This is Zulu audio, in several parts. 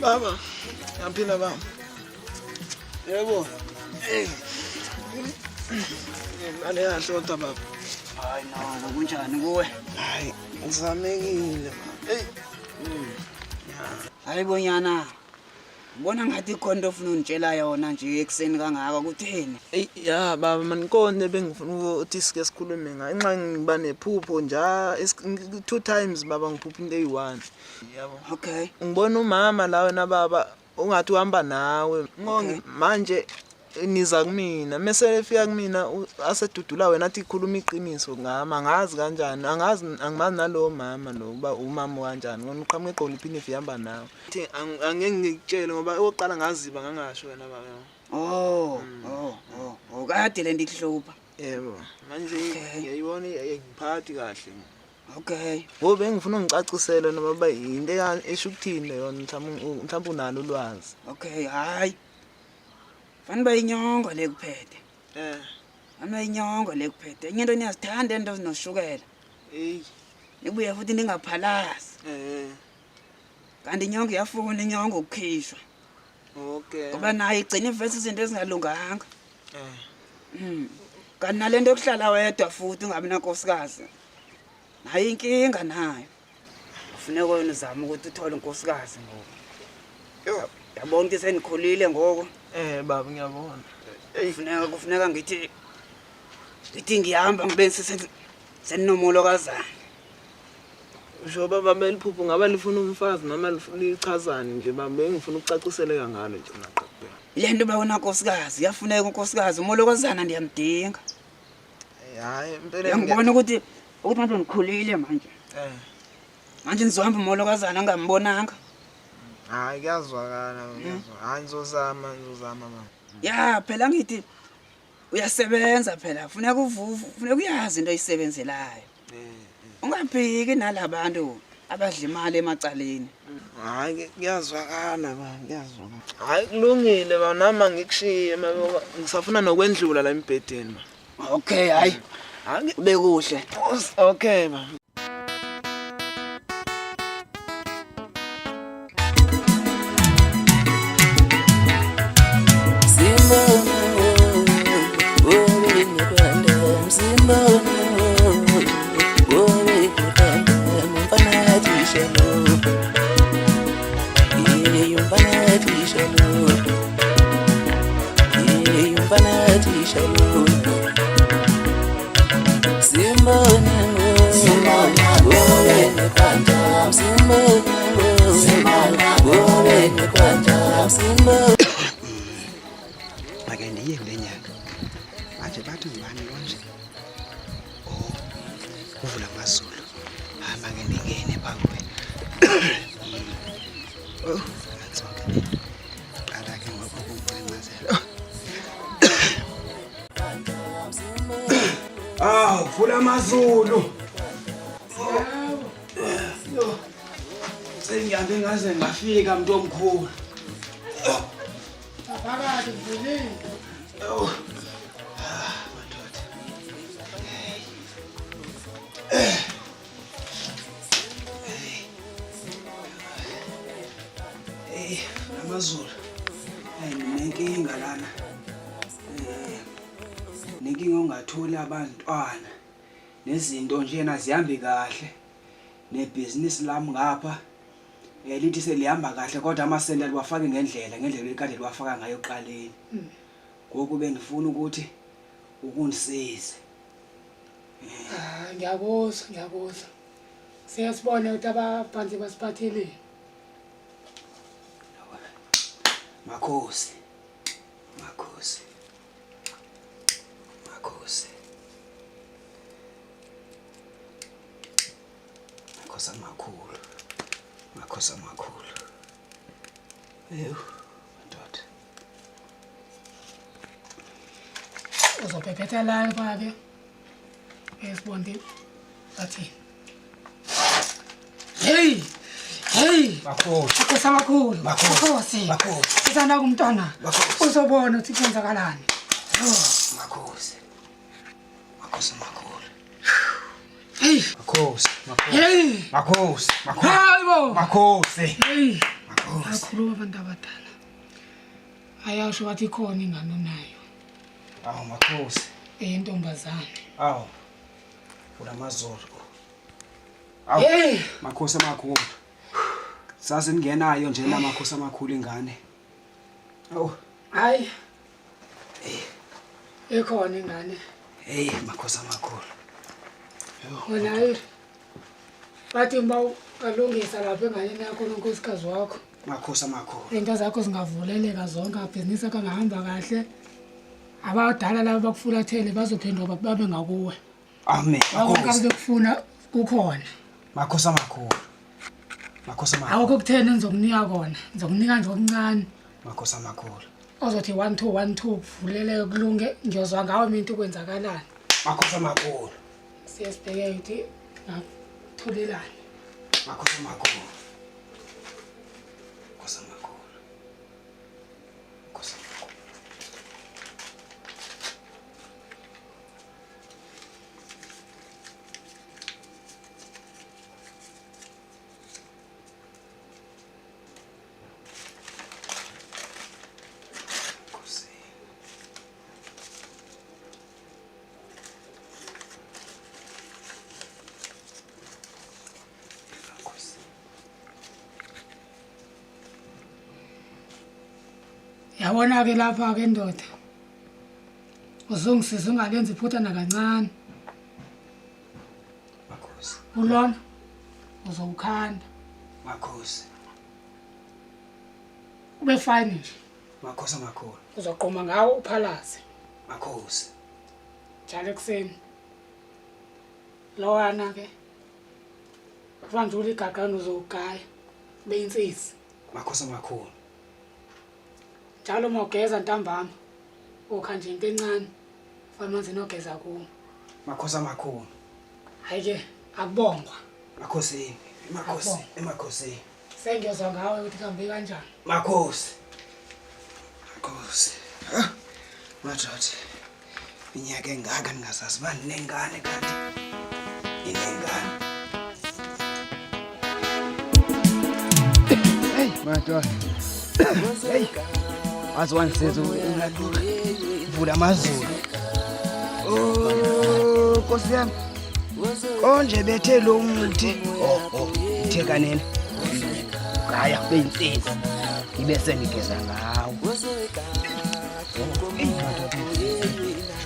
Baba, ngiyaphila baba. Yebo. Eh. Imali yashoda baba. Hayi no, kunjani kuwe? Hayi, ngizamekile baba. Hey. Hayi bonyana. Ngibona ngathi ikhona into ofuna ungitshela yona nje ekuseni kangaka kutheni? Ey ya baba manikonde bengifuna ukuthi sike sikhulume ngayo. Nxa ngiba nephupho nje two times baba ngiphupha into eyi-one. Yabo. Okay. Ngibona umama la wena baba ungathi uhamba nawe. Ngongi manje niza kumina mese efika kumina asedudula wena athi khuluma iqiniso ngami angazi kanjani angazi angimazi nalowo mama lo uba umama kanjani ngona uqhamuka egqola iphinifa ihamba nawe thi angeke ngikutshele ngoba okokuqala ngaziba ngangasho wena baba Oh, oh, oh, oh, kade le nto ikuhlupha. Yebo manje ngiyayibona ayingiphathi kahle. Okay. Ngoba bengifuna ungicacisele noma ba yinto esho ukuthini leyo mhlawumbe mhlawumbe unalo ulwazi. Okay, hayi. Fani bayinyongo le kuphethe. Eh. Fani bayinyongo le kuphethe. Enye into niyazithanda into zinoshukela. Hey. Nibuye futhi ningaphalazi. Eh. Kanti inyongo iyafuna inyongo ukukhishwa. Okay. Ngoba nayo igcina iveza izinto ezingalunganga. Eh. Kanti nalento yokuhlala wedwa futhi ungabi nankosikazi. Nayo inkinga nayo. Kufuneka wena uzame ukuthi uthole unkosikazi ngoku. Yo. Yabona ukuthi senikhulile ngoku. Eh baba ngiyabona. Kufuneka ngithi ngihamba ngibe seninomolokazana. Usho baba beliphupho ngaba lifuna umfazi noma lichazani nje baba bengifuna ukucaciseleka ngalo nje mina qha kuphela. Le nto uba unankosikazi iyafuneka unkosikazi umolokazana ndiyamdinga. Hayi impela Uyangibona ukuthi manje ngikhulile manje. Eh. Manje ngizohamba umolokazana ngingambonanga. Hayi kuyazwakala kuyazwakala. Hayi ngizozama baba. Ya phela ngithi uyasebenza phela funeka uvuvu funeka uyazi into oyisebenzelayo. Ungaphiki nalabantu abadla imali emacaleni. Hayi kuyazwakala baba kuyazwakala. Hayi kulungile baba nami angikushiye baba ngisafuna nokwendlula la embhedeni baba. Okay hayi. Hayi Ube kuhle. Okay baba. Make ndiye kule nyanga. Manje bathi ngubani konje? Oh, uvula amazulu. Hamba ke ndingene pha kuwe. Oh, nanso-ke le. Qala ke ngoku ukuncemazela. Awu, vula amazulu. Sengihambe ngaze ngafika mntu omkhulu. Phakathi vulile. Oh. Ah, madoda. Hey, amazulu. Hey, nenkinga lana. Eh, nenkinga ongatholi abantwana. Nezinto njena zihambi kahle. Nebhizinisi lami ngapha eh lithi selihamba kahle kodwa amasenti aliwafaki ngendlela elikade liwafaka ngayo ekuqaleni. Ngoku bengifuna ukuthi ukundisize. Ah, ngiyakuzwa, ngiyakuzwa. Siye sibone ukuthi abaphansi basiphathele. Makhosi. Makhosi. Makhosi. Makhosi amakhulu. Makhosi amakhulu. Ewu, madoda. Uzophephetha la ke. Esibonde bathi. Hey! Hey! Makhosi. Makhosi amakhulu. Makhosi. Makhosi. Makhosi. Sithanda kumntwana. Makhosi. Uzobona ukuthi kwenzakalani. Makhosi. Makhosi amakhulu. Hey. Makhosi, makhosi. Hey. Makhosi, makhosi. Hayibo. Makhosi. Hey. Makhosi. Akhuluma abantu abadala. Ayasho wathi ikhona ingane onayo. Awu makhosi. Eyintombazane. Awu. Ulamazulu. Awu. Hey. Makhosi amakhulu. Sase ningenayo nje la makhosi amakhulu ingane. Awu. Hayi. Ikhona ingane. Hey makhosi amakhulu. Wena hayi. Bathi uma alungisa lapha enganeni yakho nonkosikazi wakho. Makhosi amakhulu. Into zakho zingavuleleka zonke, abhizinisi akho angahamba kahle. Abadala laba bakufulathele bazophenduka babe ngakuwe. Amen. Konke Makhosi. abebekufuna kukhona. Makhosi amakhulu. Makhosi amakhulu. Awukho kutheni engizokunika kona. Ngizokunika nje okuncane. Makhosi amakhulu. Ozothi 1 2 1 2 kuvuleleke kulunge ngiyozwa ngawe mina into kwenzakalani. Makhosi amakhulu. Siye sibheke ukuthi ngatholelani. Makhosi amakhulu. Makhosi amakhulu. Makhosi amakhulu. Makhosi. Makhosi. Yabona ke lapha ke ndoda. Uzongisiza ungalenzi iphutha nakancane. Makhosi. Ulona uzowukhanda. Makhosi. Ube fine nje. Makhosi amakhulu. Uzoqhuma ngawo uphalaze. Makhosi. Njalo ekuseni. Lowana ke. Uvanjula igagane uzowugaya. Ube insisi. Makhosi amakhulu. Njalo uma ugeza ntambama ukha nje into encane ufake amanzini ogeza kuwo. Makhosi amakhulu. Hayi ke akubongwa. Makhosini. Makhosi. Emakhosini. Sengiyozwa ngawe ukuthi kuhambe kanjani. Makhosi. Makhosi. Ha? Madoda. Iminyaka engaka ningazazi uba ninengane kanti. Ninengane. Hey, madoda. Hey. Wazi wangisiza ungaluka. Vula amazulu. Oh, Nkosi yami. Konje bethe lo muthi. Oh, oh, uthe kanene. Gaya kube insezi. Ngibe sengigeza ngawo. Eyi madoda.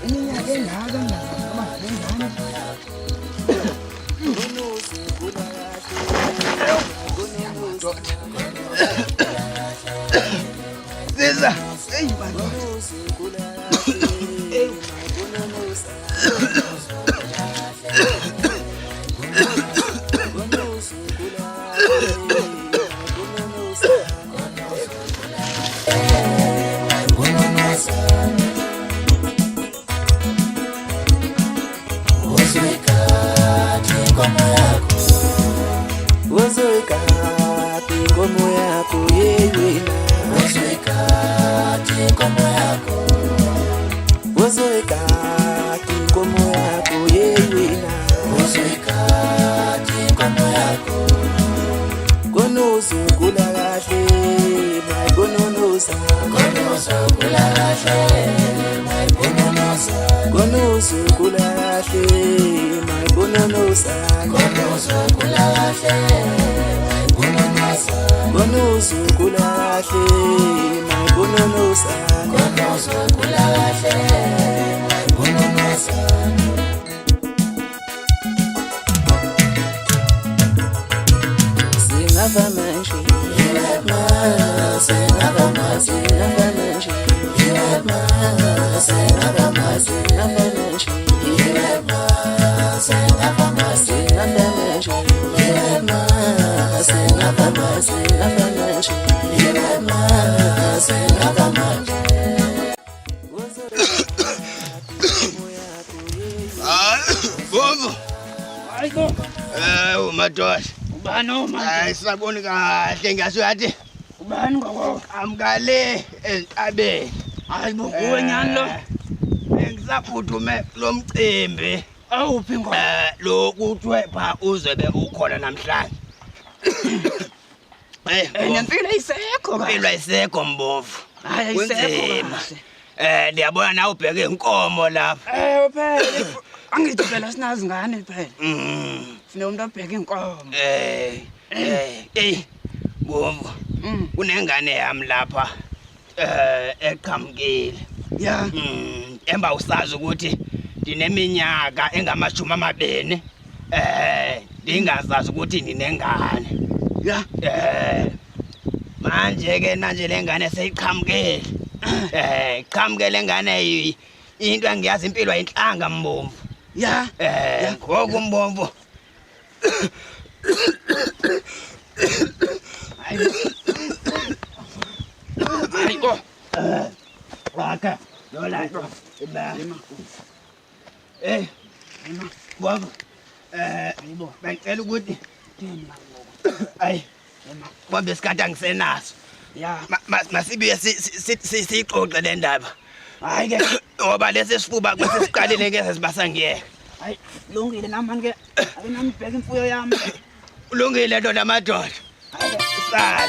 Iminyaka engaka ngingazazi noma nginengane. Madoda. Siza. Eyi madoda. Eyi. Bobo. Hayibo. Eh, madoda. Ubani manje? Hayi sisaboni kahle ngasuyathi. Ubani ngoko? Amkale entabeni. Hayibo, nguwe nyani lo? Bengisaphuthume lo mcimbi. Awuphi ngo? Lo kuthiwe pha uzobe ukhona namhlanje. Eh, nempilo ayisekho kahle. Impilo ayisekho Mbovu. Hayi ayisekho Kunzima. kahle. Ndiyabona nawe ubheke inkomo lapha. Eh phela angithi phela sinazi ngane phela. Funa umuntu abheke inkomo. Eh, Mbovu. Kunengane yami lapha eqhamukile. Ya. Emba usazi ukuthi ndineminyaka engamashumi 20 ndingazazi ukuthi ndinengane. Ya. Manje ke manje lengane seyiqhamukele. Qhamukele ngane into engiyazi impilo ayinhlanga Mbomvu. Ya. Ngoku Mbomvu. Hayibo. Waka. Yola. Mbomvu. Hayibo. Bengicela ukuthi ayi. Bombe isikhathi angisenaso. Ya. Masibuye siyixoxe le ndaba. Hayi ke. Ngoba lesi sifuba kwesisiqalile ngeke sibasangiyeke. Hayi lungile nami ke. Ake nami bheke imfuyo yami. Ulungile nto namadoda. Sala.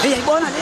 Uyayibona le? Uyayibona le?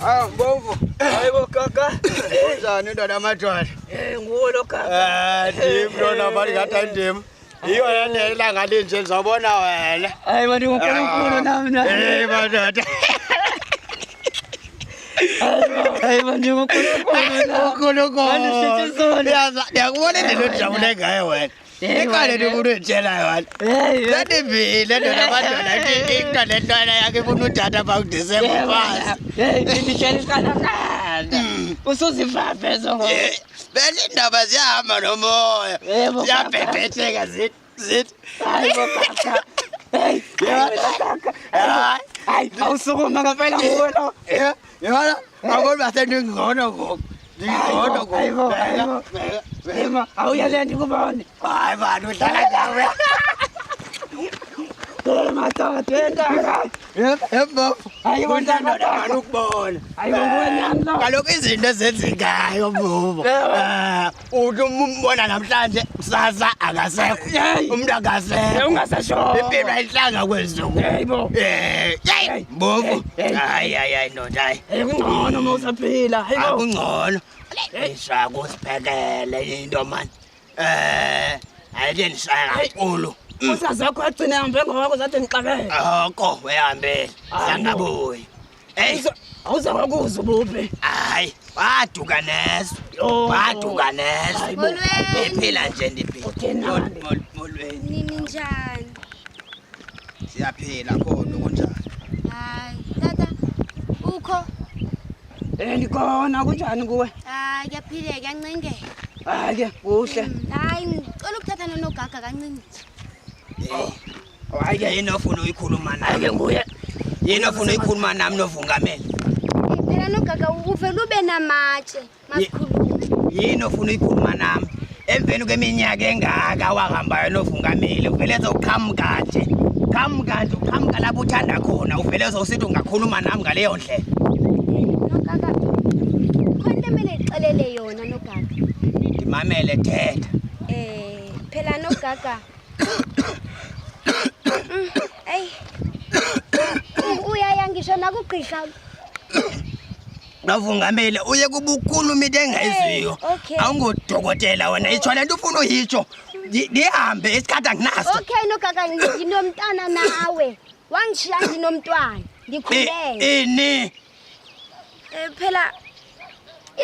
Ah, Mbomvu. Hayibo kaka. Unjani ndoda amadoda? Eh nguwe lo kaka. Eh, ndim lona mali ngathi ayindim. Yiyo yena ilanga linje ndizawubona wena. Hayi bantu uNkulunkulu nami na. Eh, madoda. Hayi bantu uNkulunkulu na. uNkulunkulu. Yaza, ndiyakubona indlela ojabule ngayo wena. Ikhona into ufuna uyitshela yona. Hey. Sendivile ndoda amadoda into le ntwana yakhe ifuna uthatha phaa kuDisemba phasi. Hey, ngitshela iqalakala. Usuzivaphe zonke. Eh, Vele iindaba ziyahamba nomoya. Yebo, kaka. Ziyabhebhetheka zithi zithi. Hayibo kaka. Hey, kaka. Hayi. Hayi, awusukuma ngempela nguwe lo. Eh, yabona akona sendingcono ngoku. Ndingcono ngoku. Hayibo, hayibo. Bheka, bheka. Yema, awuya le ndikubone. Hayi bani udlala ngawe. Hey, madoda, entaka. Embofu. Hayibo Ndoda ntaka. ukubona. Hayibo nguwe nyani lo. Kaloku izinto ezenzekayo mvumo. Eh, uthi umbona namhlanje kusasa akasekho. Hey. Umuntu akasekho. Ungasasho. Impilo ayihlanga kwezulu. Hayibo. Eh, yeyi, mbovu. Hey. Hayi hayi hayi ndoda hayi. Hey, kungcono uma usaphila. Hayibo. Akungcono. Ishaya kusiphekele into man. Eh, ayike nishaya kakhulu. Usazakho agcine hambe ngoko zathi ngixabele. Oko uyahambile. Sangabuyi. Hey, Awuzakwakuza ubuphi. hayi, waduka neso. Yo. Waduka neso. Hayibo. Molweni. Ndiphila nje ndiphila. Utheni nani? Molweni. Nini njani? Siyaphila khona kunjani? Hayi, tata ukho? Eh ndikhona kunjani kuwe? Hayi, kuyaphileka, kuyancengeka. Hayi ke kuhle. Hayi, ngicela ukuthatha nonogaga kancinci. Hayi ke Yini ofuna uyikhuluma hayi ke nami? nguye. Yini ofuna uyikhuluma nami novungameli? Eh, Phela nogaga uvele ube namatshe masikhuluma. Yini ofuna uyikhuluma nami? Emveni kweminyaka engaka wahambayo novungamile uvele uzoqhamuka nje. Qhamuka nje uqhamuka lapho uthanda khona uvele uzosithi ungakhuluma nami ngaleyo ndlela. Nogaga khona into emele ngixelele yona nogaga. Ndimamele thetha. Eh, phela nogaga. Ey. Uyaya ngisho nakugqirha. Novungamile uye kuba ukhuluma into engayiziyo. Hey, okay. Awungodokotela wena itsho le nto ufuna uyitsho. Ndihambe isikhathi anginaso. Okay nogaga nginomntana nawe. Wangishiya nginomntwana. Ngikhulele. Ini Eh, phela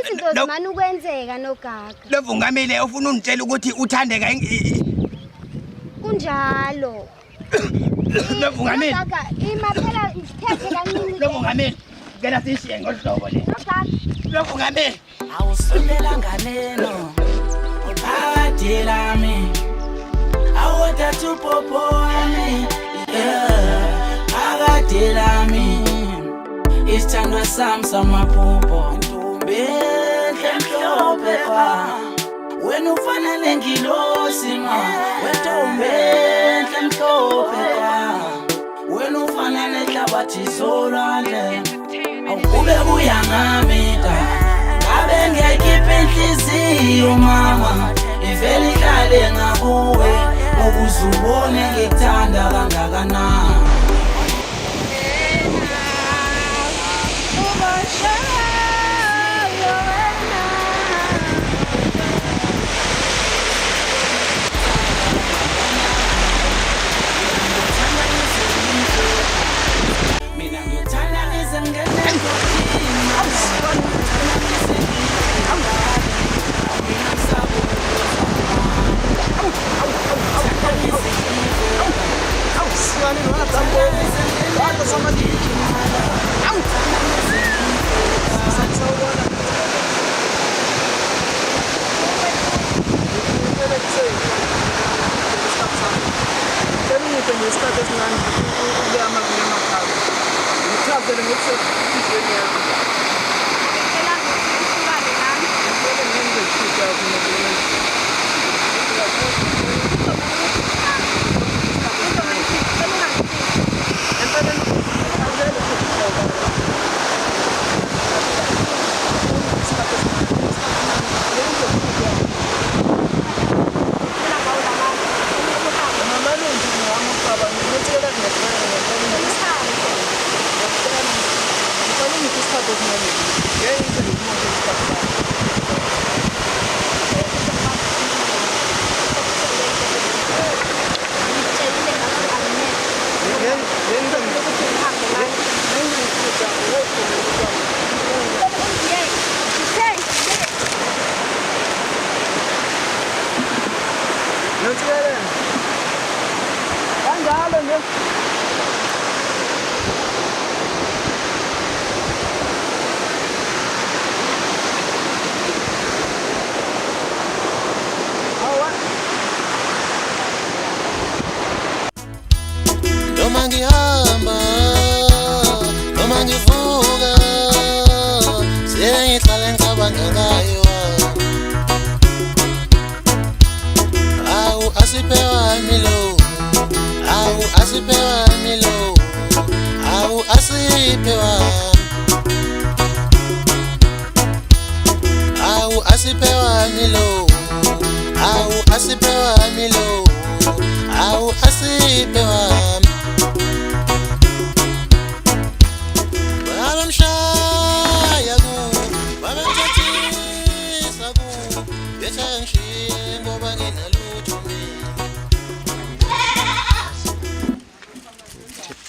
izinto No. zimane ukwenzeka nogaga. Lovungamile ufuna ungitshela ukuthi uthandeka Kunjalo. Lovungamile. Nogaga ima phela isithethe kancinci. Lovungamile. Ngicela sishiye ngohlobo le. Nogaga. Lovungamile. Awusondela nganeno phakathi lami awuthatha upopo wami yeah phakathi lami isithandwa sami samaphupho ntombi enhle mhlophe kwa wena ufana nengilosi ma wentombi enhle mhlophe kwa wena ufana nenhlabathi zolwandle awukube kuya ngami ka ngabe ngiyayikhipha inhliziyo mama ivele ihlale ngakuwe ukuze ubone ngikuthanda kangakanani. Mina ngikuthanda ngize ngingene engozini. Cela ungiphe nje isikhathi esincane ukuya kule makhaya. Ngichazele ngokusenhliziyweni yami. Phela ngihlukane nami. Ngeke ngenze iphutha Nkosi yami. Ngeke ngize ngikumoshe isikhathi sakho. Ngikutshelile ngathi anginele. Ngeke ngize Ukuthi ngihambe manje. Ungiyeke. Ngithe ngiyeke. Nonsikelelo. Kanjalo nje. Awa. Noma ngihamba, noma ngivuka, sengihlale ngicabanga ngayo. Awu asipewani lo, awu asipewani lo, awu asipewani. Awu asipewani lo, awu asipewani lo, awu asipewani. Babamshaya ku, babamthathisa ku, bethi angishiye ngoba nginalutho mina.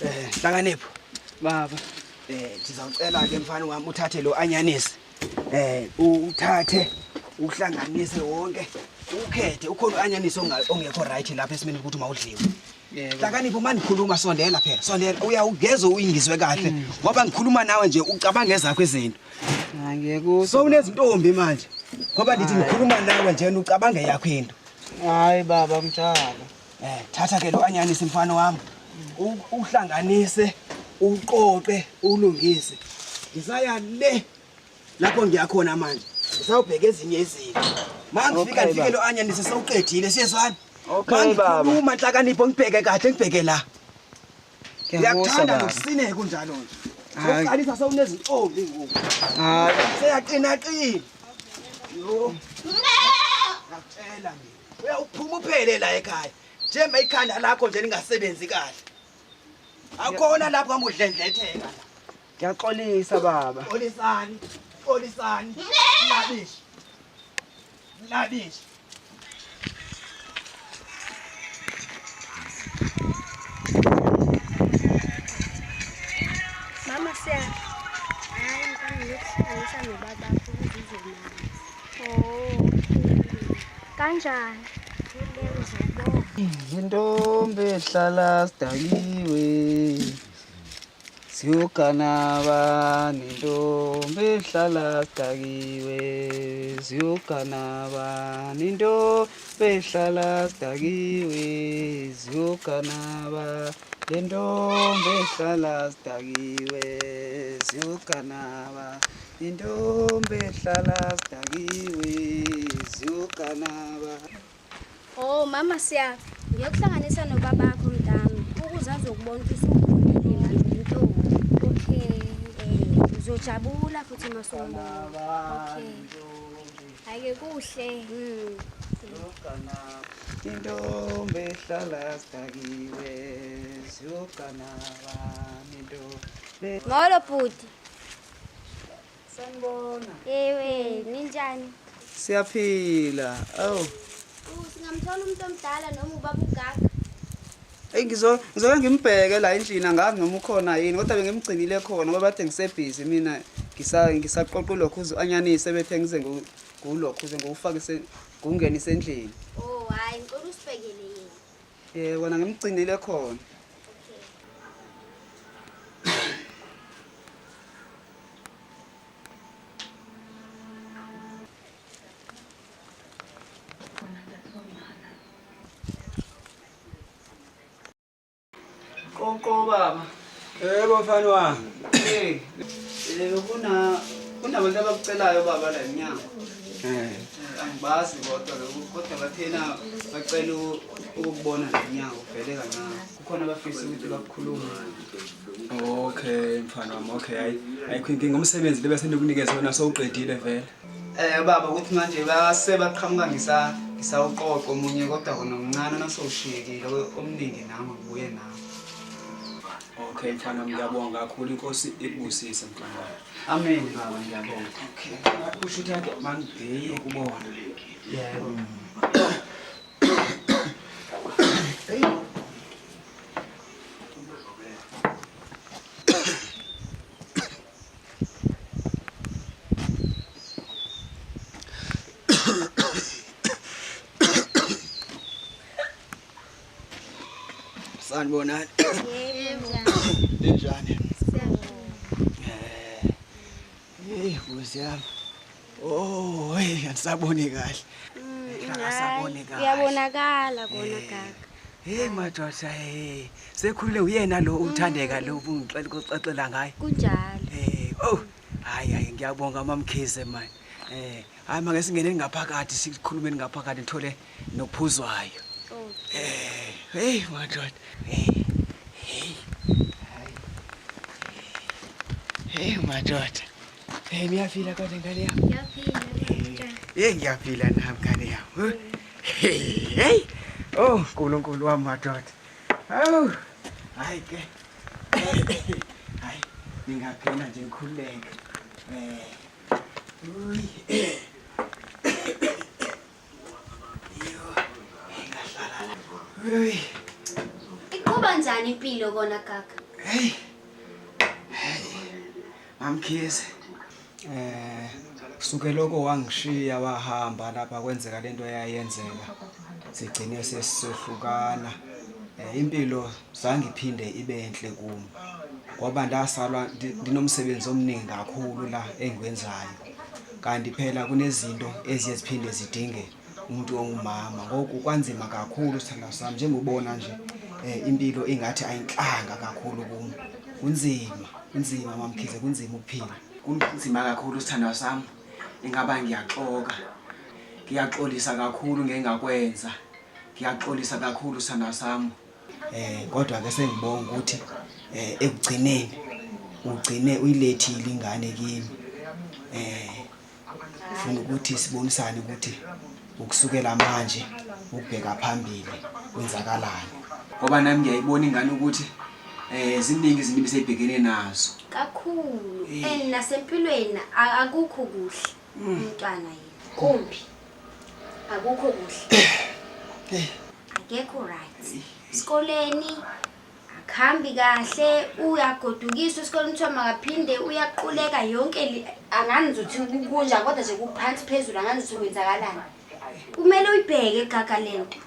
Eh, Hlakanipho. Baba. Eh, ndizawucela ke mfana wami uthathe lo anyanisi. Eh, uthathe uhlanganise wonke. Ukhethe ukhona uanyanisi ongekho right lapha esimeni ukuthi mawudliwe. Yebo. Hlakanipho uma ngikhuluma sondela phela, sondela uyawugeza uyingizwe kahle ngoba ngikhuluma nawe nje ucabanga ezakho izinto. Hayi ngiyekuzwa. So unezintombi manje. Ngoba ndithi ngikhuluma nawe nje ucabange yakho into. Hayi baba kunjalo. Eh, thatha ke lo anyanisi mfana wami. Uhlanganise, uqoqe, ulungise. Ngisaya le lapho ngiyakhona manje. Ngisawubheka ezinye izinto. Mangifika Okay, ngifike baba. lo anyanisi sewuqedile siyezwana. Okay, baba. Mangikhuluma nhlakanipho ngibheke kahle ngibheke la. Ngiyakuzwa Ngiyakuthanda baba. nokusineka kunjalo nje. Hayi. Sewuqalisa sewunezintombi ngoku. Hayi. Seyaqina qina. Yo. Ngakutshela mina. Uyawuphuma uphele la ekhaya. Njengoba ikhanda lakho nje lingasebenzi kahle. Akhona lapho hamba udlendletheka la. Ngiyaxolisa baba. Xolisani, xolisani. Labish. Labish. Mama siya. Hayi mntana ngiyokuhlanganisa nobabakho ukuze uzomazi. Oh. Kanjani? Ngeke uzobona. Intombi ehlala sidakiwe siyogana bani intombi ehlala sidakiwe siyogana bani intombi ehlala sidakiwe siyogana ba le ntombi ehlala sidakiwe siyogana ba intombi ehlala sidakiwe siyogana ba. Oh mama siya. Ngiyokuhlanganisa nobabakho mntami ukuze azokubona ukuthi usukhulile manje intombi. Okay. Uzojabula futhi masumbona. Okay. Hayi ke kuhle. Intombi ehlala sidakiwe siyogana bani intombi. Molo bhuti. Sanibona. Ewe, ninjani? Siyaphila. Awu. Singamthola umuntu omdala noma ubaba uGaga. Eyi ngizoke ngimbheke la endlini angazi noma ukhona yini kodwa bengimgcinile khona ngoba kade ngisebhizi mina ngisaqoqa ulokhuze anyanise bethe ngize ngiwulokhuze ngiwufake ngiwungenise endlini. Oh hayi ngicela usibhekele yena. Yebo wena ngimgcinile khona. Okay. Qoqo baba. Yebo mfana wami. Hey, kuna kunabantu abakucelayo baba la emnyango. Eh. Angibazi kodwa lokhu kodwa bathena bacela ukukubona la emnyango vele kancane. Kukhona abafisa ukuthi bakukhulume. Okay mfana wami, okay hayi ayikho inkinga umsebenzi lebe sendikunikeze wona sowuqedile vele. Baba ukuthi manje base baqhamuka ngisawuqoqa omunye kodwa kona omncane nasowushiyekile omningi nami ngibuye nawo. Okay mfana wami ngiyabonga kakhulu inkosi ikubusise mfana wami. Amen baba ngiyabonga. Okay. Kusho ukuthi ake mangibheke kubona. Yebo. Sanibonani. Yebo. Ninjani? Siyabonga. Hey, Nkosi yami. Oh, hey, angisaboni kahle. Angisaboni kahle. Uyabonakala kona gaga. Hey madoda, hey. Sekhulile uyena lo uthandeka lo ubungixela ukuxoxela ngaye. Kunjalo. Eh, oh, hayi hayi ngiyabonga mamkhize man. Eh, hayi make singene ngaphakathi sikhulumeni ngaphakathi ngithole nokuphuzwayo. Eh, hey madoda. Hey. Hey. Hey madoda. Hey niyaphila kodwa ngane yami. Ngiyaphila baba. Hey ngiyaphila nami ngane yami. Hey, hey. Oh, uNkulunkulu wami madoda. Hawu. Hayi ke. Hayi, ningaphela nje ngikhululeke. Eh. Uy. Yo, ngingahlala la. Uy. Iqhuba njani impilo kona gaga? Hey. Hey. Mamkhize. Eh suke lokho wangishiya wahamba lapha kwenzeka lento eyayenzeka. Sigcine sesihlukana. Impilo zange iphinde ibe enhle kumi. Ngoba ndasalwa ndinomsebenzi omningi kakhulu la engiwenzayo. Kanti phela kunezinto eziye ziphinde zidinge umuntu ongumama. Ngoku kwanzima kakhulu sithandwa sami njengobona nje impilo ingathi ayinhlanga kakhulu kumi. Kunzima, kunzima mamkhize, kunzima ukuphila. Kunzima kakhulu sithandwa sami. Ingaba ngiyaxoka. Ngiyaxolisa kakhulu ngengakwenza. Ngiyaxolisa kakhulu sithandwa sami. Kodwa ke sengibonga ukuthi ekugcineni ugcine uyilethile ingane kimi. Ufuna ukuthi sibonisane ukuthi ukusukela manje ukubheka phambili kwenzakalani. Ngoba nami ngiyayibona ingane ukuthi ziningi izinto ebeseyibhekene nazo. Kakhulu. And nasempilweni akukho kuhle umntwana yena. Kumbi. Akukho kuhle. Akekho right. Esikoleni akuhambi kahle, uyagodukiswa esikoleni kuthiwa makaphinde uyaquleka yonke angazi ukuthi kunjani kodwa nje kuphansi phezulu angazi ukuthi kwenzakalani. Kumele uyibheke gaga lento.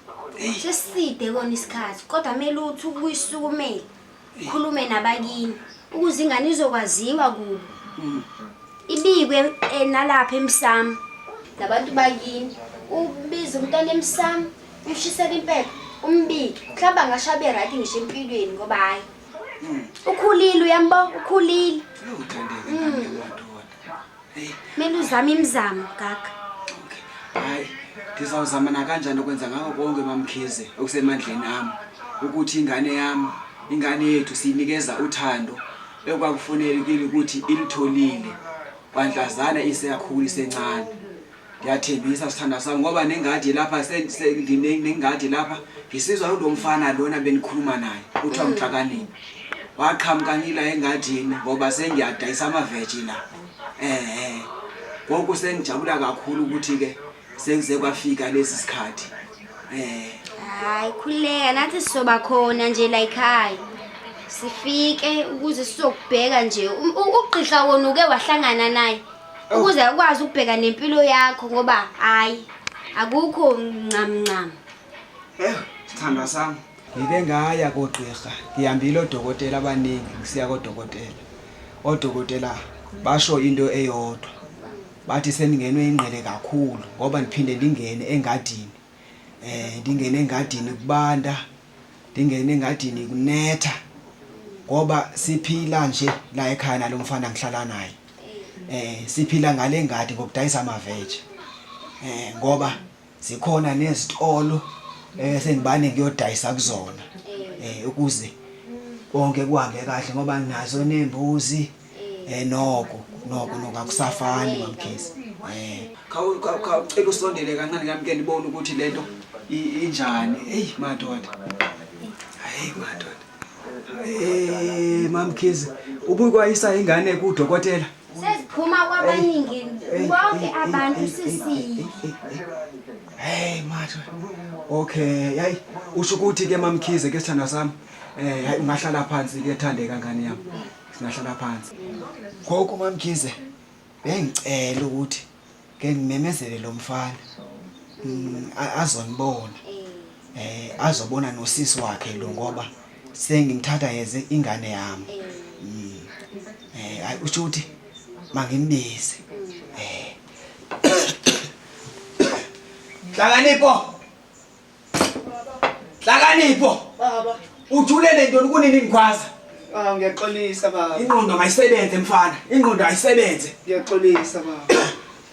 Seside kona isikhathi kodwa kumele uthi ukuyisukumele. Ukhulume nabakini ukuze ingane izokwaziwa kubo. Ibikwe nalapha emsamo nabantu bakini. Ubize umntwana emsamo, umshisele impepho, umbike. Mhlawumbe angasho abe right ngisho empilweni ngoba hayi. Ukhulile uyambo, ukhulile. Kumele uzame imizamo gaga. Hayi, ngizawuzama nakanjani ukwenza ngakho konke mamkhize okusemandleni ami ukuthi ingane yami, ingane yethu siyinikeza uthando ekwakufanelekile ukuthi ilitholile kwanhlazana iseyakhula isencane. Ngiyathembisa sithandwa sami ngoba nengadi lapha nengadi lapha ngisizwa lo mfana lona benikhuluma naye kuthiwa uNhlakanipho. Waqhamuka ngila engadini ngoba sengiyadayisa amaveji la. Ngoku sengijabula kakhulu ukuthi ke sekuze kwafika lesi sikhathi. Hayi khuleka nathi sizoba khona nje la ekhaya. Sifike ukuze sizokubheka nje ugqirha wona uke wahlangana naye. Ukuze ukwazi ukubheka nempilo yakho ngoba hayi akukho ncam ncam. Sithandwa sami. Ngike ngaya kogqirha, ngihambile odokotela abaningi ngisiya kodokotela. Odokotela basho into eyodwa. Bathi seningenwe ingqele kakhulu ngoba niphinde ndingene engadini. Ndingene engadini kubanda, ndingene engadini kunetha. Ngoba siphila nje la ekhaya nalomfana ngihlala naye. Siphila ngale ngadi ngokudayisa amaveji. Ngoba zikhona nezitolo sengibane ngiyodayisa kuzona. Ukuze konke kuhambe kahle ngoba nginazo nembuzi. Noko noko noko akusafani mamkhize. Khawucela usondele kancane ngami ke ngibone ukuthi lento injani. Hey madoda. Hey madoda. Eh mamkhize ubukwayisa ingane kudokotela. Seziphuma kwabaningi bonke abantu sisi. Hey mathe. Okay, hayi usho ukuthi ke mamkhize ke sithandwa sami. Eh hayi ungahlala phansi ke thandeka ngane yami. Singahlala phansi. Gogo mamkhize bengicela ukuthi ke ngimemezele lo mfana. Azonibona. Eh azobona nosisi wakhe lo ngoba sengimthatha yeze ingane yami. Eh hayi usho ukuthi mangimbize. Eh Hlakanipho. Hlakanipho. Baba. Uthule lento kunini ngikhwaza? Ah ngiyaxolisa baba. Ingqondo mayisebenze mfana. Ingqondo ayisebenze. Ngiyaxolisa baba.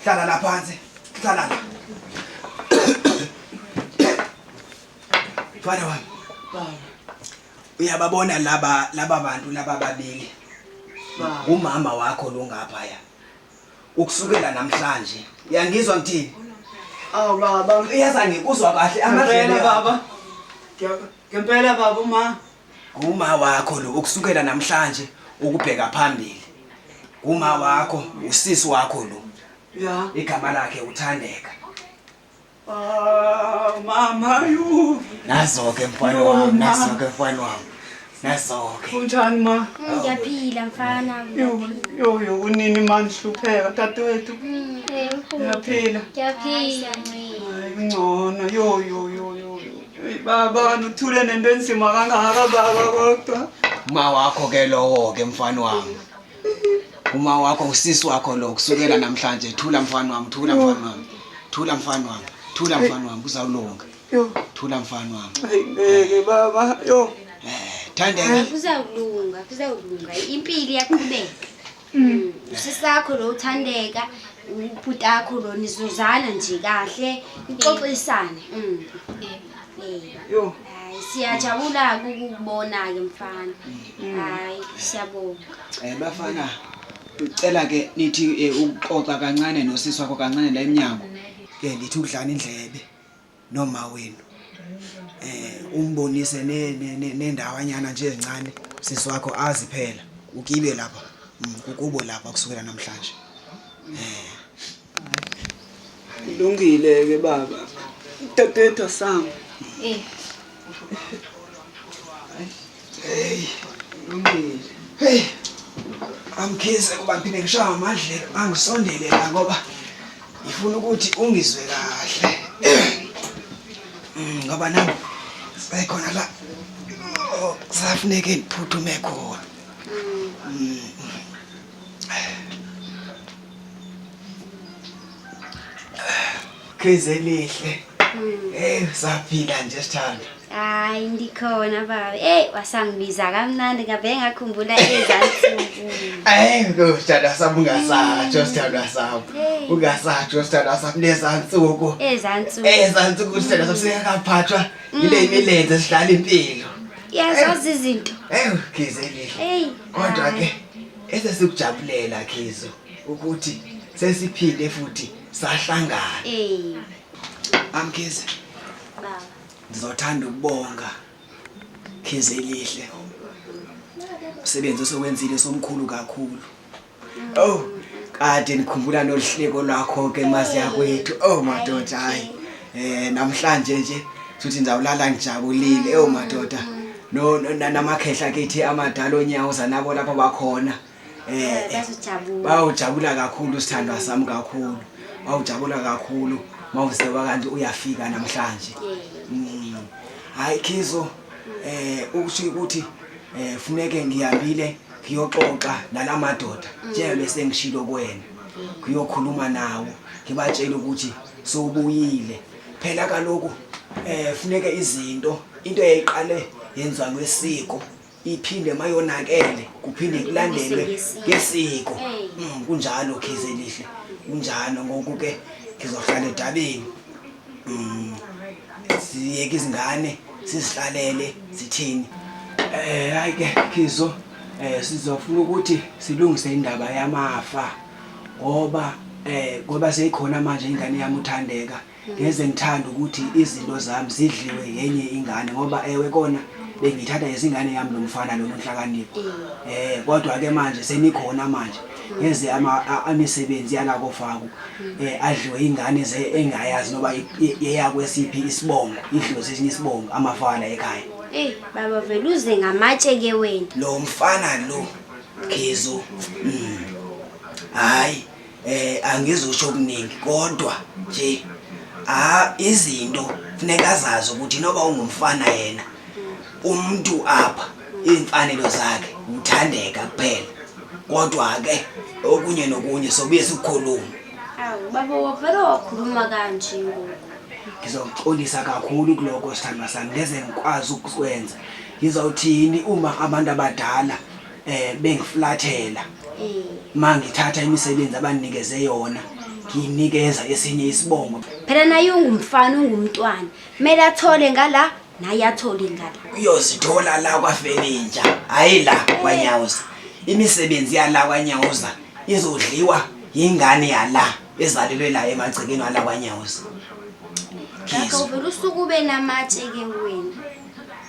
Hlala la phansi. Hlala la. Mfana wami. Baba. Uyababona laba bantu laba babili. Baba. Umama wakho lo ngaphaya. Ukusukela namhlanje. Uyangizwa ngithini? Awu baba. Uyaza ngikuzwa kahle amadlebe Ngempela baba. Ngempela baba uma. Uma wakho lo ukusukela namhlanje ukubheka phambili. Uma wakho usisi wakho lo. Ya. Igama lakhe uThandeka. Ah mama yu. Nazo ke mfana wami, nazo ke mfana wami. Nazo ke. Kunjani ma? Ngiyaphila mfana. Yo yo yo unini manje hlupheka dadewethu. Ngiyaphila. Ngiyaphila. Hayi ngcono yo yo yo yo. Hey baba uthule nento enzima kangaka baba kodwa. Uma wakho ke lowo ke mfana wami. Uma wakho usisi wakho lo kusukela namhlanje thula mfana wami, thula mfana wami. Thula mfana wami, thula mfana wami kuzawulunga. Yo. Thula mfana wami. Hayi ngeke baba yo. Thandeka. Kuzawulunga, kuzawulunga. Impilo iyaqhubeka. Usisakho lo uThandeka, ubhuti akho lo nizozana nje kahle, nixoxisane. Yo. Hayi siyajabula ukukubona ke mfana. Hayi siyabonga. Bafana ucela ke nithi ukuxoxa kancane nosisi wakho kancane la eminyango. Ke ndithi ukudlana indlebe noma wenu. Umbonise nendawanyana nje encane sisi wakho azi phela ukibe lapha. Kukubo lapha kusukela namhlanje. Kulungile ke baba. Dadewethu sami. Eh. Hey, kulungile. Hey. Amkhize kuba ngiphinde ngishaya amadlelo angisondele la ngoba ngifuna ukuthi ungizwe kahle. Ngoba nami sekhona la. Kusafuneke ngiphuthume khona. Khize lihle. Eh saphila nje sithanda. Hayi ndikhona baba. Eh wasangibiza kamnandi ngabe ngakhumbula ezansuku. Hayi ngosithanda sami ungasatsho sithanda sami. Ungasatsho sithanda sami lezansuku. Ezansuku. Ezansuku sithanda sami singakaphathwa ile imilenze sidlala impilo. Yazazi izinto. Eh Khize lihle. Hey. Kodwa ke esesikujabulela Khizo ukuthi sesiphinde futhi sahlangana. Eh. Amkhize. Baba. Ngizothanda ukubonga Khize lihle. Umsebenzi osewenzile somkhulu kakhulu. Oh, kade nikhumbula nolihleko lwakho ke maziya kwethu. Oh madoda hayi. Namhlanje nje futhi ngizawulala ngijabulile. Oh madoda. No namakhehla kithi amadala onyawo zanabo lapho bakhona. Bazojabula. Bawujabula kakhulu sithandwa sami kakhulu. Bawujabula kakhulu mawusewa kanti uyafika namhlanje. Hayi Khizo ukusho ukuthi funeke ngihambile ngiyoxoxa nalamadoda njengoba bese ngishilo kuwena. Ngiyokhuluma nawo ngibatshela ukuthi sowubuyile. Phela kaloku funeke izinto into eyayiqale yenziwa ngesiko iphinde mayonakele kuphinde kulandelwe ngesiko. Kunjalo Khize lihle. Kunjalo ngoku ke ngizohlala edabeni. Siyeke izingane sizihlalele sithini. Hayi ke Khizo sizofuna ukuthi silungise indaba yamafa ngoba ngoba seyikhona manje ingane yami uThandeka. Ngeze ngithanda ukuthi izinto zami zidliwe yenye ingane ngoba ewe kona Bengithatha izingane yami lo mfana lona uNhlakanipho. Eh kodwa ke manje senikhona manje. Ngeze ama amisebenzi yala kofaku. Eh adliwe ingane ze engayazi noba yeyakwesiphi isibongo, idliwe sesinye isibongo amafana ekhaya. Ey baba vele uze ngamatshe ke wena. Lo mfana lo Khizu. Hayi eh angizusho okuningi kodwa nje ah izinto funeka azazi ukuthi noba ungumfana yena umuntu apha imfanelo zakhe uthandeka kuphela kodwa ke okunye nokunye sobuye sikukhuluma. Awu baba wavele wakhuluma kanje ngoku. Ngizoxolisa kakhulu kuloko sithandwa sami ngeze ngikwazi ukukwenza. Ngizawuthini uma abantu abadala eh bengiflathela mangithatha imisebenzi abanikeze yona ngiyinikeza esinye isibongo. Phela naye ungumfana ungumntwana. Kumele athole ngala naye athole ngala. Uyozithola la kwaFeninja hayi la kwaNyawuza. Imisebenzi yala kwaNyawuza izodliwa yingane yala ezalelwe la emagcekeni wala kwaNyawuza. Gaga uvele usuke ube namatshe ke wena.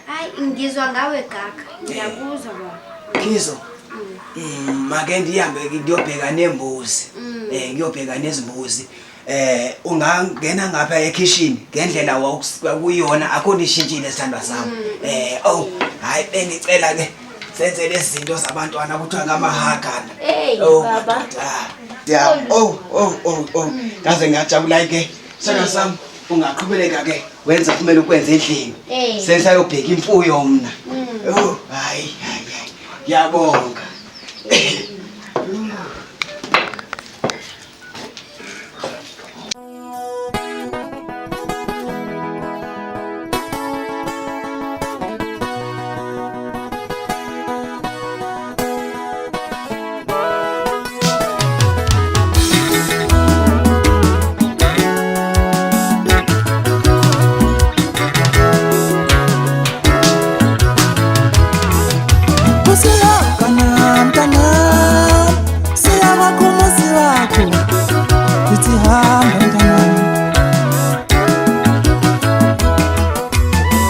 Hayi ngizwa ngawe Gaga. Ngiyakuzwa baba. Khizo. Make ndihambe ngiyobheka nembuzi. Eh ngiyobheka nezimbuzi. Eh ungangena ngapha ekhishini ngendlela wawukuyona akho nishintshile sithandwa sami. Eh oh hayi bengicela ke senze lezi zinto zabantwana kuthiwa ngamahagana. Hey Oh, baba. madoda. Ya oh oh oh oh ngaze ngajabula ke. Sithandwa sami ungaqhubeleka ke wenza kumele ukwenze endlini. Eh. Sesayobheka imfuyo mna. Oh hayi hayi hayi. Ngiyabonga. Usiyakana mntanam, siyakwakho umuzi wakho, ngithi hamba mntanam.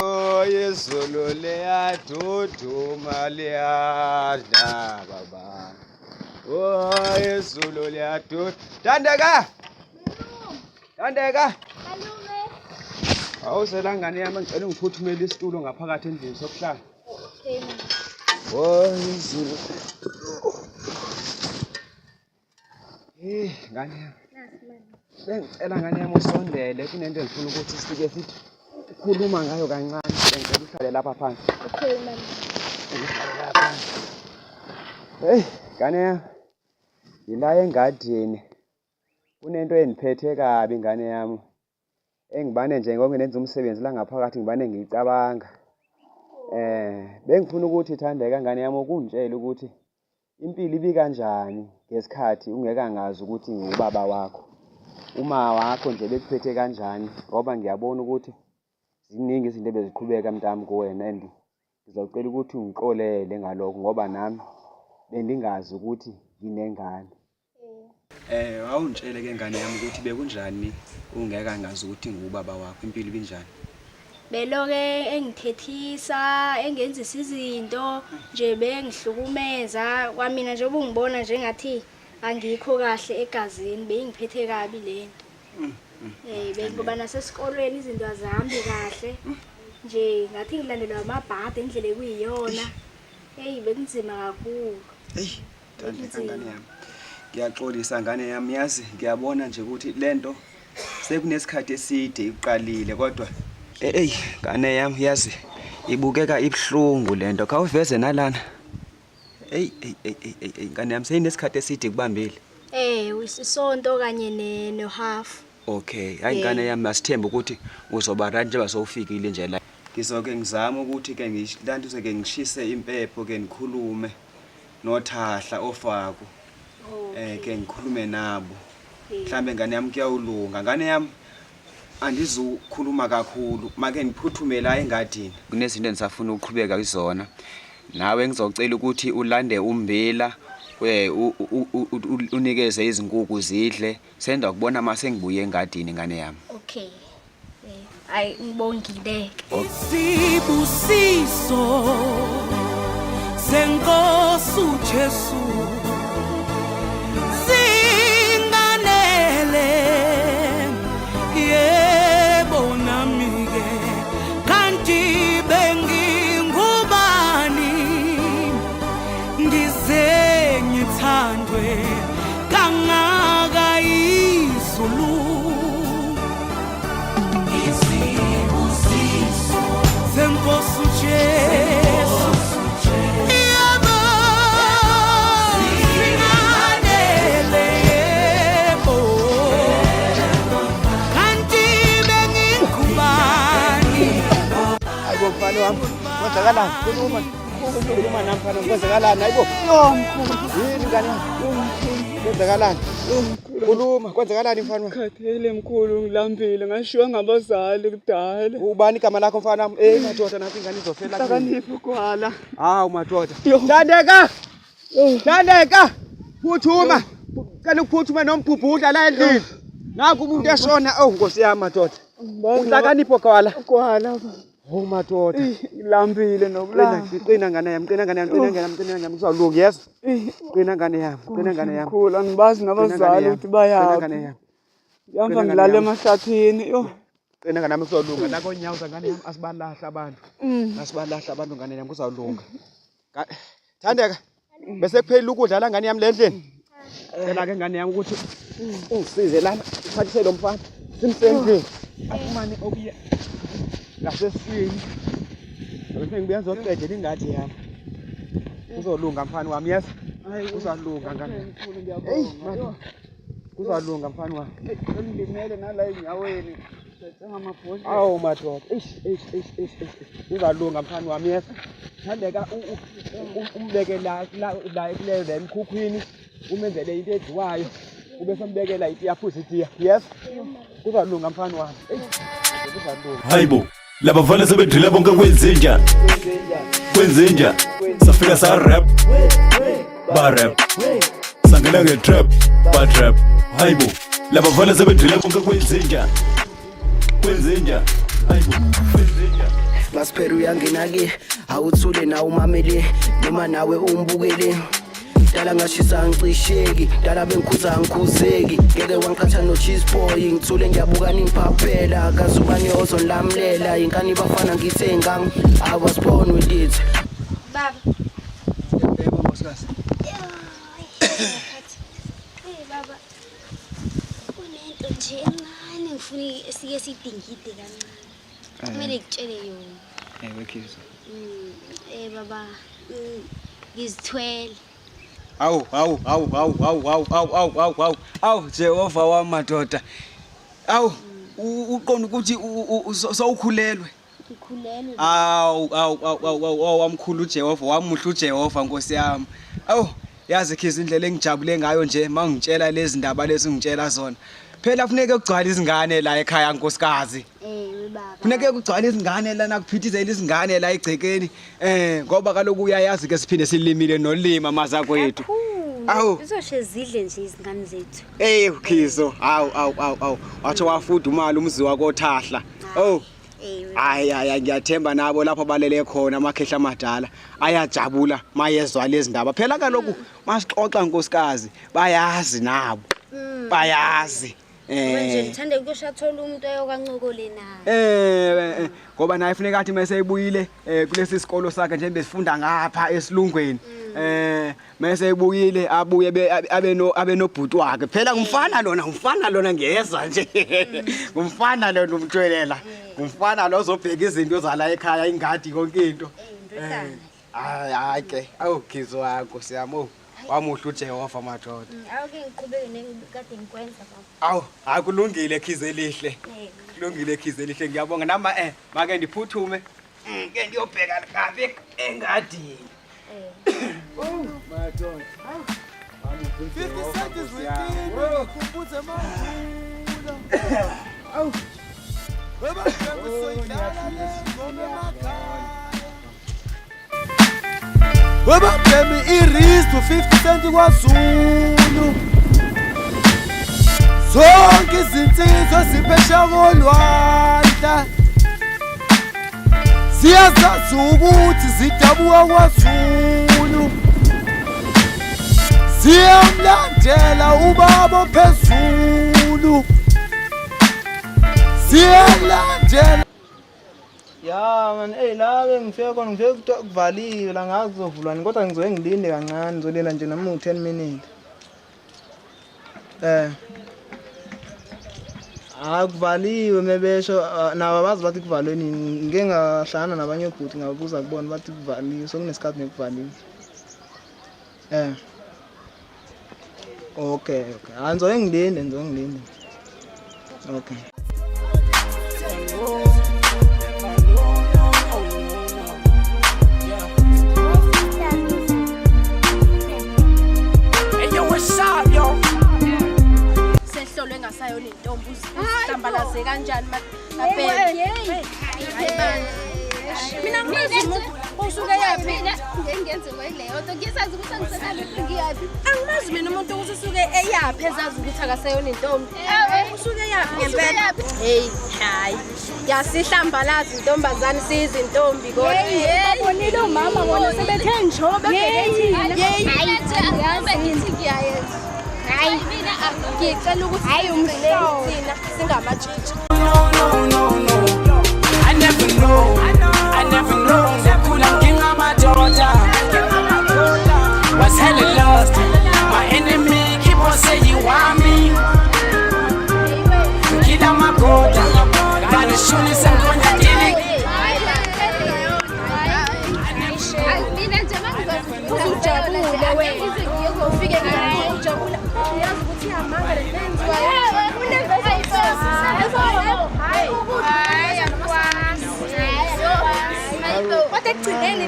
Oh, izulu liyaduduma liyadla baba. Oh, izulu liyaduduma. Thandeka! Thandeka! Malume. Awusela ngane yami ngicela ungiphuthumele isitulo ngaphakathi endlini sokuhlala. Okay. Oh, izulu. Eh, ngane yami. Bengicela ngane yami usondele kunento engifuna ukuthi sike sithi khuluma ngayo kancane. Bengicela uhlale lapha phansi. Okay mama. Uhlale lapha phansi. Hey, ngane yami. Ngila engadini. Kunento engiphethe kabi ngane yami. Engibane nje ngoba ngenza umsebenzi la ngaphakathi ngibane ngiyicabanga. Eh, bengifuna ukuthi Thandeka ngane yami ukungitshela ukuthi impilo ibikanjani ngesikhathi ungekangazi ukuthi ngiwubaba wakho. Uma wakho nje bekuphethe kanjani ngoba ngiyabona ukuthi ziningi izinto ebeziqhubeka mntami kuwena and ngizocela ukuthi ungixolele ngalokho ngoba nami bendingazi ukuthi nginengane. Eh awungitshele ke ngane yami ukuthi bekunjani ungeke angazi ukuthi ngiwubaba wakho impilo ibinjani. Beloke engithethisa engenzisa izinto nje bengihlukumeza kwamina njengoba ungibona nje ngathi angikho kahle egazini beyingiphethe kabi lento. Eh bengoba nasesikolweni izinto azihambi kahle nje ngathi ngilandelwa amabhadi indlela ekuyiyona. Hey bekunzima kakhulu. Eyi Thandeka ngane yami. Ngiyaxolisa ngane yami yazi ngiyabona nje ukuthi lento sekunesikhathi eside iqalile kodwa ey ngane yami yazi ibukeka ibhlungu lento khawuveze nalana. Ey ey ey ey ey ngane yami seyinesikhathi eside kubambile. Eh isonto kanye ne no half. Okay, hayi ngane yami asithembe ukuthi uzoba right njengoba sowufikile nje la. Ngizoke ngizame ukuthi ke ngishilantuze ke ngishise impepho ke ngikhulume nothahla ofako. Eh ke ngikhulume nabo. Mhlambe ngane yami kuyawulunga. Ngane yami andizukhuluma kakhulu, make ngiphuthume la engadini. Kunezinto engisafuna ukuqhubeka kuzona. Nawe ngizocela ukuthi ulande umbila unikeze izinkukhu zidle. Senda kubona mase ngibuye engadini ngane yami. Okay. Hayi ngibongile. Isibusiso senkosi uJesu singanele yebo nami ke kanti bengingubani ngize ngithandwe kangaka izulu isibusiso senkosi uJesu yebo singanele yebo kanti bengingubani. Hayibo mfana wami, kwenzakalani? Khuluma, khuluma nami mfana, kwenzakalani? Hayibo. Yini ngane yami? Kwenzakalani? Khuluma, kwenzakalani mfana wami? Khathele mkhulu ngilambile ngashiywa ngabazali kudala. Ubani igama lakho mfana wami? Eh madoda nathi ingane izofela kimi. Hlakanipho gwala. Hawu madoda. Thandeka! Thandeka! Phuthuma! Cela ukuphuthuma nombhubhudla la endlini. Nakho umuntu eshona, oh Nkosi yami madoda. Uhlakanipho gwala. Gwala. Oh madoda. Ngilambile nokulamba. Qina, qina ngane yami, qina ngane yami, qina ngane yami, qina ngane yami, kuzawulunga yezwa. Qina ngane yami, qina ngane yami. Mkhulu angibazi Qina ngane nabazali yami, ukuthi qina bayaphi. ngane yami. Ngihamba Qina ngane ngilala yami. emahlathini. Yo. Qina ngane yami kuzawulunga. La konyawuza ngane yami asibalahla abantu. Asibalahla abantu ngane yami kuzawulunga. Thandeka, bese kuphelile ukudla la ngane yami le endlini. Cela ke ngane yami ukuthi ungisize lana, uphathise lo mfana simse endlini. Afumane okuya ngaseswini. Bese ngibuya ngizoqedela ingadi yami. Kuzolunga mfana wami, yes. Kuzalunga ngane. Mkhulu Hey, ngiyabonga. madoda. Kuzalunga mfana wami. Sengilimele nala enyaweni. Sengamabhodlela. Awu madoda, eish eish eish eish eish. Uzalunga mfana wami yes. Thandeka umbeke la la la kuleyo la emkhukhwini, umenzele into edliwayo, ube sombekela itiya aphuze itiya. Yes. Kuzalunga mfana wami. Eish. Kuzalunga. Hayibo, labafana sebedrila bonke kwezinja. Kwezinja. Safika sa rap. Ba rap. Sangena nge trap, ba trap. Hayibo, labafana sebedrila bonke kwezinja. Kwezinja. Hayibo, kwezinja. Masiphela uyangena-ke awuthule nawe umamele noma nawe umbukele dala ngashisa angicisheki dala bengikhuza angikhuzeki ngeke wangiqhatha no-cheese boy ngithule ngiyabuka ningiphaphela kazubani ozonilamlela inkani bafana ngithe ngang I was born with it. Baba. Yebo nkosikazi. Hey baba. Kunento nje encane ngifuna sike sidingide kancane. Kumele ngikutshele yona. Ewe Khizo. Baba, ngizithwele. Awu awu awu awu awu awu awu awu awu awu awu Jehova wami madoda. Awu uqonda ukuthi sowukhulelwe. Ngikhulelwe. Awu awu awu awu awu awu wamkhulu uJehova wamuhle uJehova Nkosi yami. Awu yazi Khizo indlela engijabule ngayo nje mangitshela lezi ndaba lezi ungitshela zona. Phela kufuneka kugcwale izingane la ekhaya nkosikazi. Ewe baba. Kufuneka kugcwale izingane lana kuphithizela izingane la egcekeni ngoba kaloku uyayazi ke siphinde silimile nolima mazakwethu. Awu. Izoshe zidle nje izingane zethu. Eh Khizo, awu awu awu awu watsho wafudumala umzi wakothahla. Oh. Ewe. Hayi hayi ngiyathemba nabo lapho balele khona amakhehla amadala ayajabula mayezwa lezi ndaba. Phela kaloku masixoxa nkosikazi bayazi nabo. Bayazi. Manje ngithanda ukuyoshathola umuntu oyokancokole naye. Ngoba naye funeka athi mase ebuyile kulesi sikolo sakhe nje besifunda ngapha esilungweni. Mase ebuyile abuye abe nobhuti wakhe. Phela ngumfana lona, ngumfana lona ngiyezwa nje. Ngumfana lona umtshwelela. Ngumfana lo ozobheka izinto zala ekhaya ingadi yonke into. Hayi hayi ke, awu Khizo wakho siyamo. Wamuhle uJehova madoda. Awuke ngiqhubeke nengikade ngikwenza baba. Awu, hayi kulungile Khizo elihle. Kulungile Khizo elihle ngiyabonga nama make ndiphuthume. Ke ndiyobheka kabi engadini. Madoda. 50 cent is within ngikhumbuze mangula. Awu. Webabhemi le ngoma emakhaya. Webabhemi iristu 50 cent kwaZulu. Zonke izinsizwa ziphesheya kolwandle. zinhle. Siyazazi ukuthi zidabuka kwaZulu. Siyamlandela ubaba phezulu. Siyalandela. Ya man, ey la bengifike khona ngifike kuthiwa kuvaliwe la ngazi kuzovulwa nini kodwa ngizoke ngilinde kancane ngizolinda nje noma u-10 minutes. Eh. Hayi kuvaliwe mebesho ah, nabo abazi bathi kuvalwe nini. Ngike ngahlangana nabanye obhuti ngababuza kubona bathi kuvaliwe sokunesikhathi nekuvaliwe. Eh. Okay, okay. Hayi ngizoke ngilinde, ngizoke ngilinde. Okay. Hey yo, what's up, yo? Sehlolwe engasayona intombi uzihlambalaze kanjani mabhebe. Mina ngimazi umuntu usuke yaphi. Mina ngenze leyo nto ngisazi ukuthi angisenalutho ngiyaphi. Angimazi mina umuntu ukuthi usuke eyaphi ezazi ukuthi akaseyona intombi. Usuke eyaphi ngempela. Hey, hayi. Yasihlambalaza intombazane siyizintombi kodwa. Babonile omama bona sebethe njo bebheke thina. Hayi nje angibe ngithi ngiyayenza. Hayi mina ngicela ukuthi siyumhlolo thina singamatshitshi. I never know, I never know. Ngiyakhula ngingamadoda. Was hella lost. My enemy keep on saying why me. Ngila magoda. Nganishonisa nkonya dili. Mina nje mangizazi Uzujabule wena. Ufike ngiyakho ujabula. Uyazi ukuthi iyamanga le nto enziwayo. Kodwa ekugcineni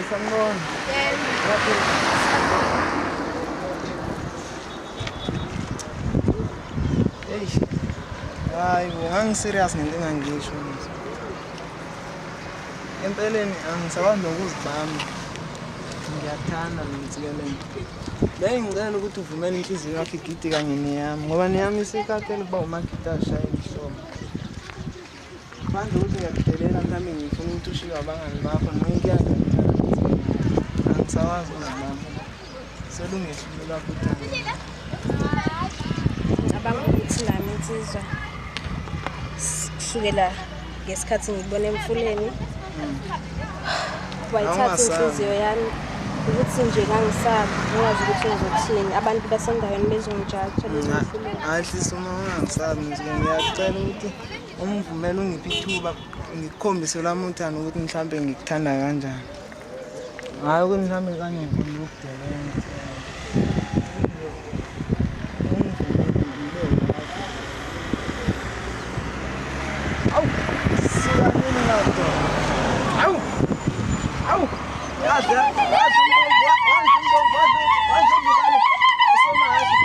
Eish. Hayi bo, ngangi-serious ngento engangisho nje. Empeleni angisakwazi nokuzibamba. Ngiyakuthanda mina Ntsikelelo. Bengicela ukuthi uvumele inhliziyo yakho igide kanye neyami ngoba neyami isikhathele ukuba umagida ashayela ihlombe. Manje ukuthi ngiyakudelela mhlawumbe ngifuna ukuthi ushiye abangani bakho noma inkinga ngiyakuthanda. Angisakwazi ukuzibamba. Selungehlule lwakho uthando. Ngicabanga ukuthi nami insizwa kusukela ngesikhathi ngikubona emfuleni wayithatha Awungasabi. inhliziyo yami ukuthi nje ngangisaba ngingazi ukuthi ngizothini abantu basendaweni bezongijaja bezongihluleka. Hayi hlisa uma ungangisabi ngisuke ngiyakucela ukuthi ungivumele ungiphe ithuba ngikukhombise lwami uthando ukuthi mhlampe ngikuthanda kanjani. Hhayi ukuthi mhlampe kanye ngifuna ukukudelela. Awu, suka nini madoda? Awu, awu, yazi, yazi umbombo, yazi umbombo, yazi umbombo, usomazi.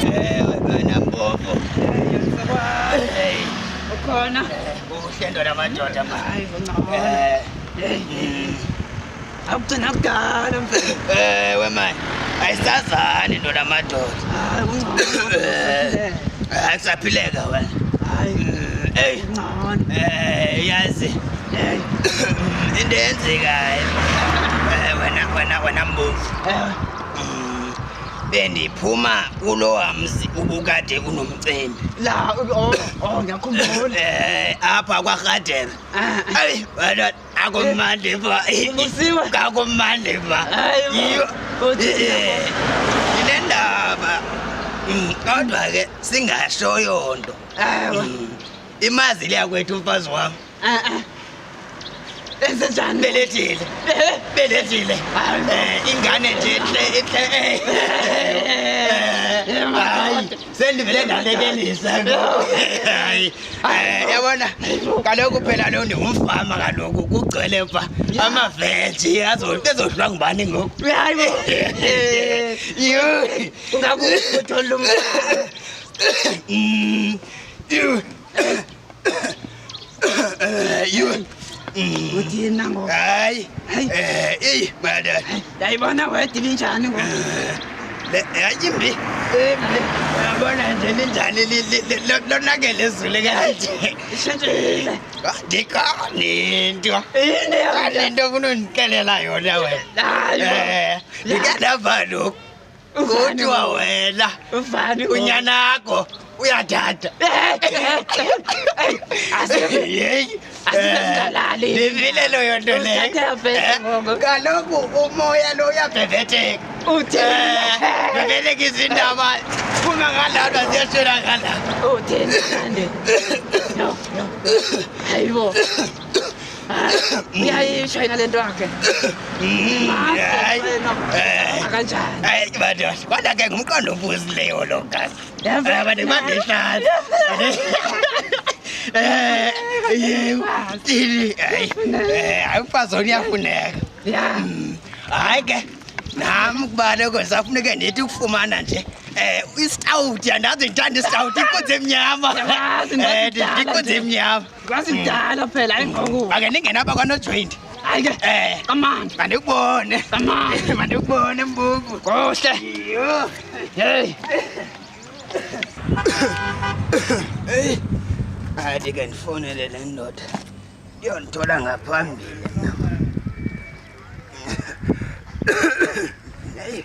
Ewe wena mbovu. Ukhona? Kuhle ndoda madoda ma. Hayi ngcono. Akugcina kudala mfethu. Ewe man. Ayisazani ndoda madoda. Hayi kungcono. Hayi kusaphileka wena. Hayi. Ey. Ngcono. Eh yazi. Into eyenzekayo. Eh wena wena wena mbovu. Bendiphuma kulowa mzi ubukade unomcimbi. La oh oh ngiyakhumbula. Eh apha kwaRhadebe. Ayi wena akumandi ba. Ubusiwe? Akumandi ba. Hayi, Yiyo. uthi Eh, Ndinendaba. Kodwa ke singasho yonto. Ewe. Imazi liyakwethu umfazi wami. Eh eh. Enze njani? Belethile. Belethile. Ingane nje enhle enhle. Hayi, sendivele ndalekelisa. Hayi. Yabona kaloku phela lo ndingumfama kaloku kugcwele mfa amaveji ezodliwa ngubani ngoku. Hayi bo. Yho. Ungakuthola umntwana. Yho. Yho. Uthini na ngoku? Hayi. Eyi, madoda. Ndayibona wedwa ibinjani ngoku? Le hayi imbi. Imbi. Uyabona nje linjani lonakele izulu kanje. Ishintshile. Ndikanento. Yini yona? Kanento ofuna undixelela yona wena. Hayi bo. Ndike ndava lokhu. Kuthiwa wena Uvani unyanakho uyathatha. Yeyi. Asisengalali. Ndivile leyo nto leyo. Uthatha vele ngoku. Kaloku umoya lo uyabhebhetheka. Uthini? Bhebhetheka izindaba. Phuma ngalapha ziyashona ngalapha. Uthini manje? No, no. Hayibo. Uyayisho yena lento yakhe. Hayi. Kanjani? Hayi madoda, kodwa ke ngumqondo ophosileyo lo kazi. Yavela. Abantu bandehlala. Yebo. Thini? Hayi. Hayi umfazi wona uyafuneka. Ya. Hayi ke nam kuba lokho ndisafuneke ndithi ukufumana nje isitawuti andazi ndithanda isitawuti inkunzi emnyama. Ndiyawazi, ndiwazi kudala Inkunzi nje. emnyama. Kwazi kudala phela hayi ngoku. Ake ningene apha kwanojoyinti. Hayi ke. Kamandi. Mandikubone. Kamandi. Mandikubone mbumbu. Kuhle. Yho. Hey. Eyi, athi ke ndifonele le ndoda iyondithola ngaphambili mna. Eyi.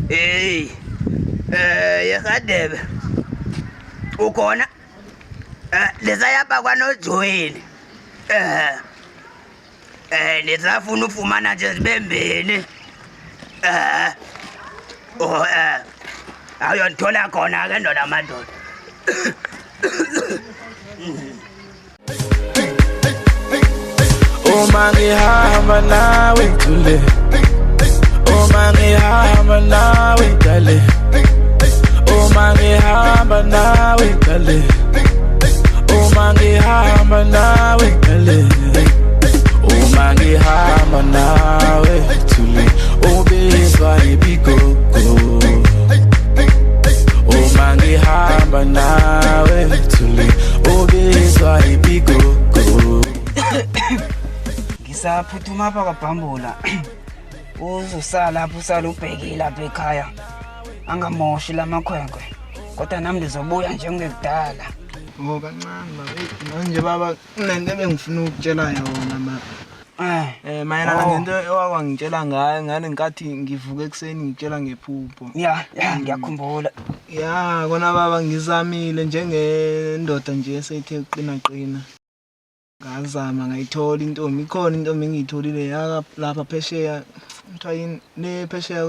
Eyi, yeRhadebe ukhona? Ndisayapha kwanojoyini. Ndisafuna ufumana nje zibe mbini. Oh, awuyondithola khona ke ndoda madoda. Uma ngihamba nawe ngithule, uma ngihamba nawe ngidale, uma ngihamba nawe ngidale, uma ngihamba nawe ngidale, uma ngihamba nawe ngithule, ubizwa ibigogo. Uma ngihamba nawe ngithule, ubizwa ibigogo. Ngisaphuthuma apha kwaBhambula. Uzosala lapho usale ubhekile lapha ekhaya. Angamoshi lamakhwenkwe. Kodwa nami ndizobuya nje kungekudala. Oh kancane baba. Eyi, Manje baba kunento ebengifuna ukutshela yona baba. Mayelana Oh. ngento owakwangitshela ngayo ngale nkathi ngivuka ekuseni ngitshela ngephupho. Ya, ya ngiyakhumbula. Ya, kona baba ngizamile njengendoda nje eseyithe qina qina. Ngazama ngayithola intombi, ikhona intombi engiyitholile yaka lapha phesheya. Kuthiwa yini le phesheya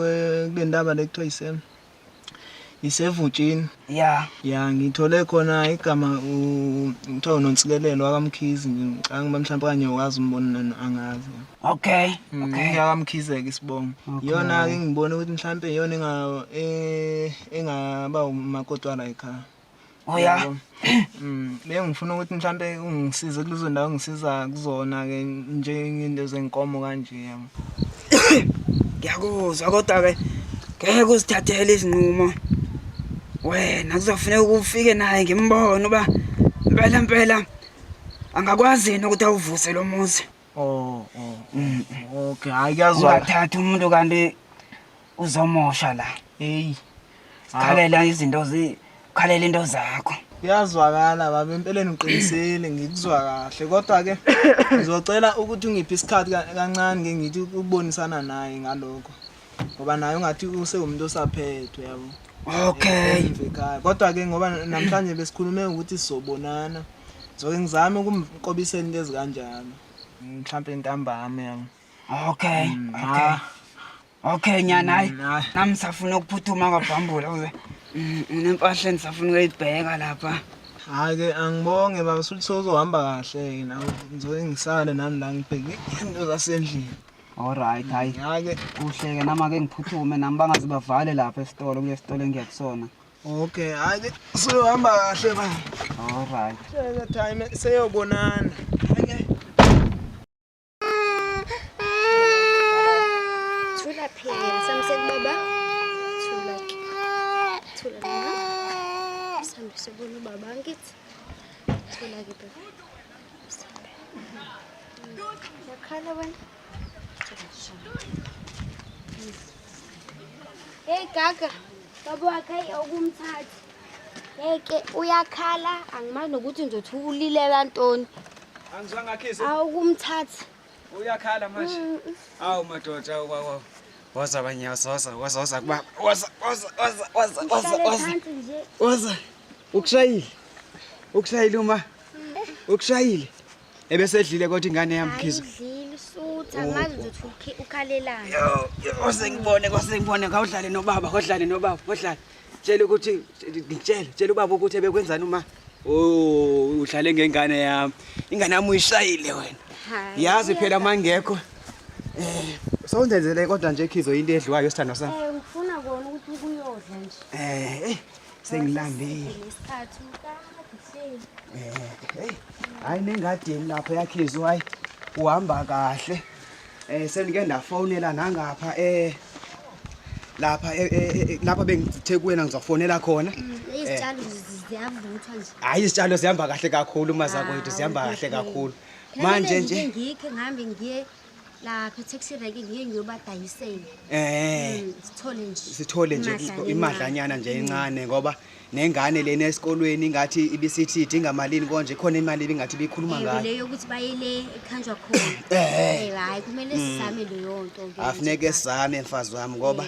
kule ndaba le kuthiwa isevutshini. Ya. Ya, ngithole khona igama kuthiwa uNonsikelelo wakaMkhize nje ngicabanga uba mhlawumbe okanye ukazi umbona angazi. Okay, okay. Yakamkhize ke isibongo. Okay. Iyona ke ngibone ukuthi mhlawumbe iyona engaba umakoti wala ekhaya. Oh ya. Yabo. Bengifuna ukuthi mhlawumbe ungisize kulezo ndawo ongisiza kuzona ke njengento zenkomo kanje yabo. Ngiyakuzwa kodwa ke ngeke uzithathele izinqumo. Wena kuzofuneka ufike naye ngimbone uba impela impela angakwazi yini ukuthi awuvuse lo muzi. Oh, oh. Okay, hayi kuyazwakala. Ungathathi umuntu kanti uzomosha la. Hey. Khalela izinto khalela into zakho. Kuyazwakala baba, empeleni uqinisile ngikuzwa kahle kodwa ke ngizocela ukuthi ungiphe isikhathi kancane ke ngithi ukubonisana naye ngalokho. Ngoba naye ungathi usewumuntu osaphethwe yabo. Okay. Emva ekhaya. Kodwa ke ngoba namhlanje besikhulume ukuthi sizobonana. Ngizoke ngizame ukumqobisela into ezikanjalo. Mhlambe ntambama yami. Okay, okay. Okay nyana, hayi nami ngisafuna ukuphuthuma kwabhambula uze nginempahla engisafuna ukuyibheka lapha. Hhayi-ke angibonge baba, suthi sewuzohamba kahle-ke nawe, ngizoke ngisale nami la ngibheke into zasendlini. Alright, hayi. Hhayi-ke. Kuhle-ke nami ake ngiphuthume nami bangaze bavale lapha esitolo, kule sitolo engiya kusona. Okay, hhayi-ke sewuhamba kahle baba. Alright. Shela time seyobonana. Thula phela, samseni baba. Thula ke. Thula baba. Sambe sobona ubaba angithi. Thula ke baba. Sambe. Yakhala wena. Hey gaga, baba wakhe okumthatha. Ngeke uyakhala angimazi nokuthi ngizothi ulilela ntoni. Angizwanga khisi. Awukumthatha. Uyakhala manje. Awu madoda awu awu. Woza banyawo woza woza woza kubaba. Woza woza woza woza woza Uhlale woza. phansi nje. Woza. Ukushayile. Ukushayile uma. Ukushayile. Ebesedlile kodwa ingane yami Khizo. Ayidlile usutha angimazi ngizothi ukhalelani. Yo, kose ngibone, kose ngibone, ngawudlale nobaba, ngodlale nobaba, ngodlale. Tshela ukuthi ngitshele, tshela ubaba ukuthi ebekwenzani uma. Oh, udlale ngengane yami. Ingane yami uyishayile wena. Hayi, Yazi phela mangekho. Sewundenzele kodwa nje Khizo into edliwayo sithandwa sami. Ngifuna kona ukuthi ukuyodla nje. Sengilambile. Isikhathi kade uhleli. Hey, hayi nengadini lapha yakhizo hayi uhamba kahle. Senike ndafonela nangapha lapha lapha bengithe kuwena ngizofonela khona. Izitshalo ziyavuthwa nje. Hayi izitshalo zihamba kahle kakhulu mazakwethu, zihamba kahle kakhulu. Manje nje ngikhe ngihambe ngiye lapha e-taxi rank ngiye ngiyobadayisela. Sithole nje. Sithole nje imadlanyana nje encane ngoba nengane lena esikolweni ingathi ibisithi idinga malini konje khona imali ibingathi ibikhuluma Ewe, ngayo. leyo yokuthi baye le ekhanjwa khona. Hayi kumele sizame leyo nto ke. Afuneke sizame mfazi wami ngoba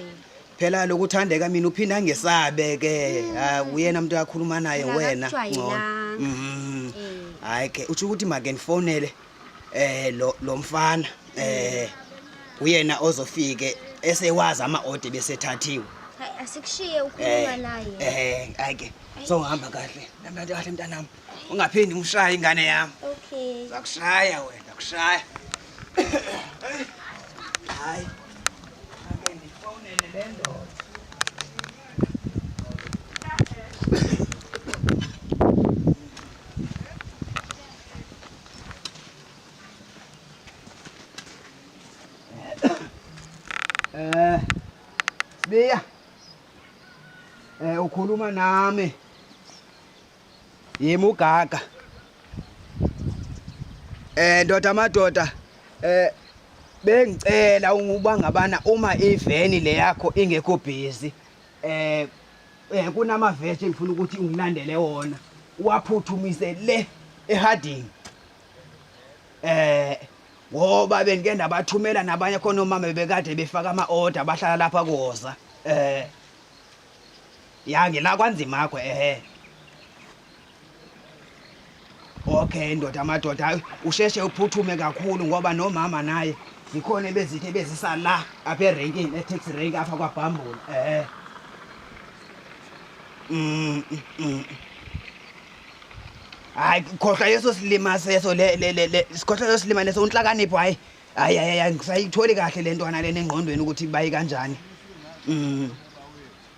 phela lokuthandeka mina uphinda ngesabe ke. Uyena umuntu akhuluma naye Phela wena akakujwayelanga. ngcono. Hayi ke uthi ukuthi make ngifonele lo mfana uyena ozofike esewazi ama order besethathiwe. Hayi asikushiye ukhuluma naye. Hayi ke sohamba kahle. Namhlanje kahle mntanami. Ungaphindi umshaye ingane yami. Okay. Zakushaya wena, kushaya. Hayi. Ake ndifonele le ndoda. Sibiya. Ukhuluma nami. Yimi uGaga. Ndoda madoda, bengicela ukuba ngabana uma iveni le yakho ingekho busy, kunama veg engifuna ukuthi ungilandele wona. Uwaphuthumise le eHarding. Ngoba bengike ndabathumela nabanye khona omama bebekade befaka ama order abahlala lapha kuwoza. Ya ngila kwanzima akho Okay ndoda madoda, hayi usheshe uphuthume kakhulu ngoba nomama naye zikhona ebezithe bezisa la apha erenkini e-taxi rank apha kwaBhambula. Hayi khohlwa leso silima seso le le le le sikhohlwa leso silima leso unhlakanipho hayi. Hayi hayi hayi ngisayitholi kahle le ntwana lena engqondweni ukuthi bayi kanjani.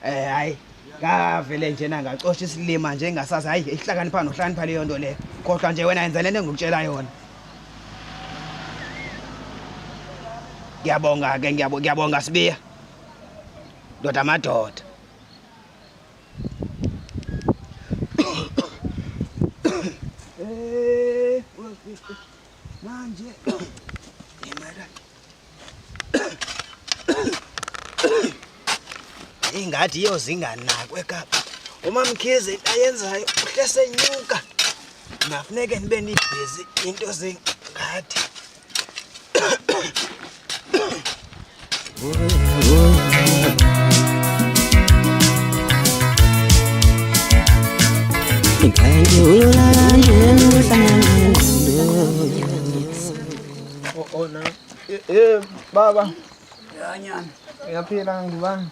Hayi ngavele nje nangacosha isilima nje engasazi hayi ihlakanipha nohlakanipha leyo nto leyo. Khohlwa nje wena yenza lento engikutshela yona. Ngiyabonga ke, ngiyabonga Sibiya. Ndoda madoda. Manje imara ingadi iyozinganakwe kapa. Uma Mkhize into ayenzayo uhlese nyuka. Nafuneke nibe nibhizi into zengadi. Oh, oh, na. Baba. Yanyana. Uyaphila ngubani?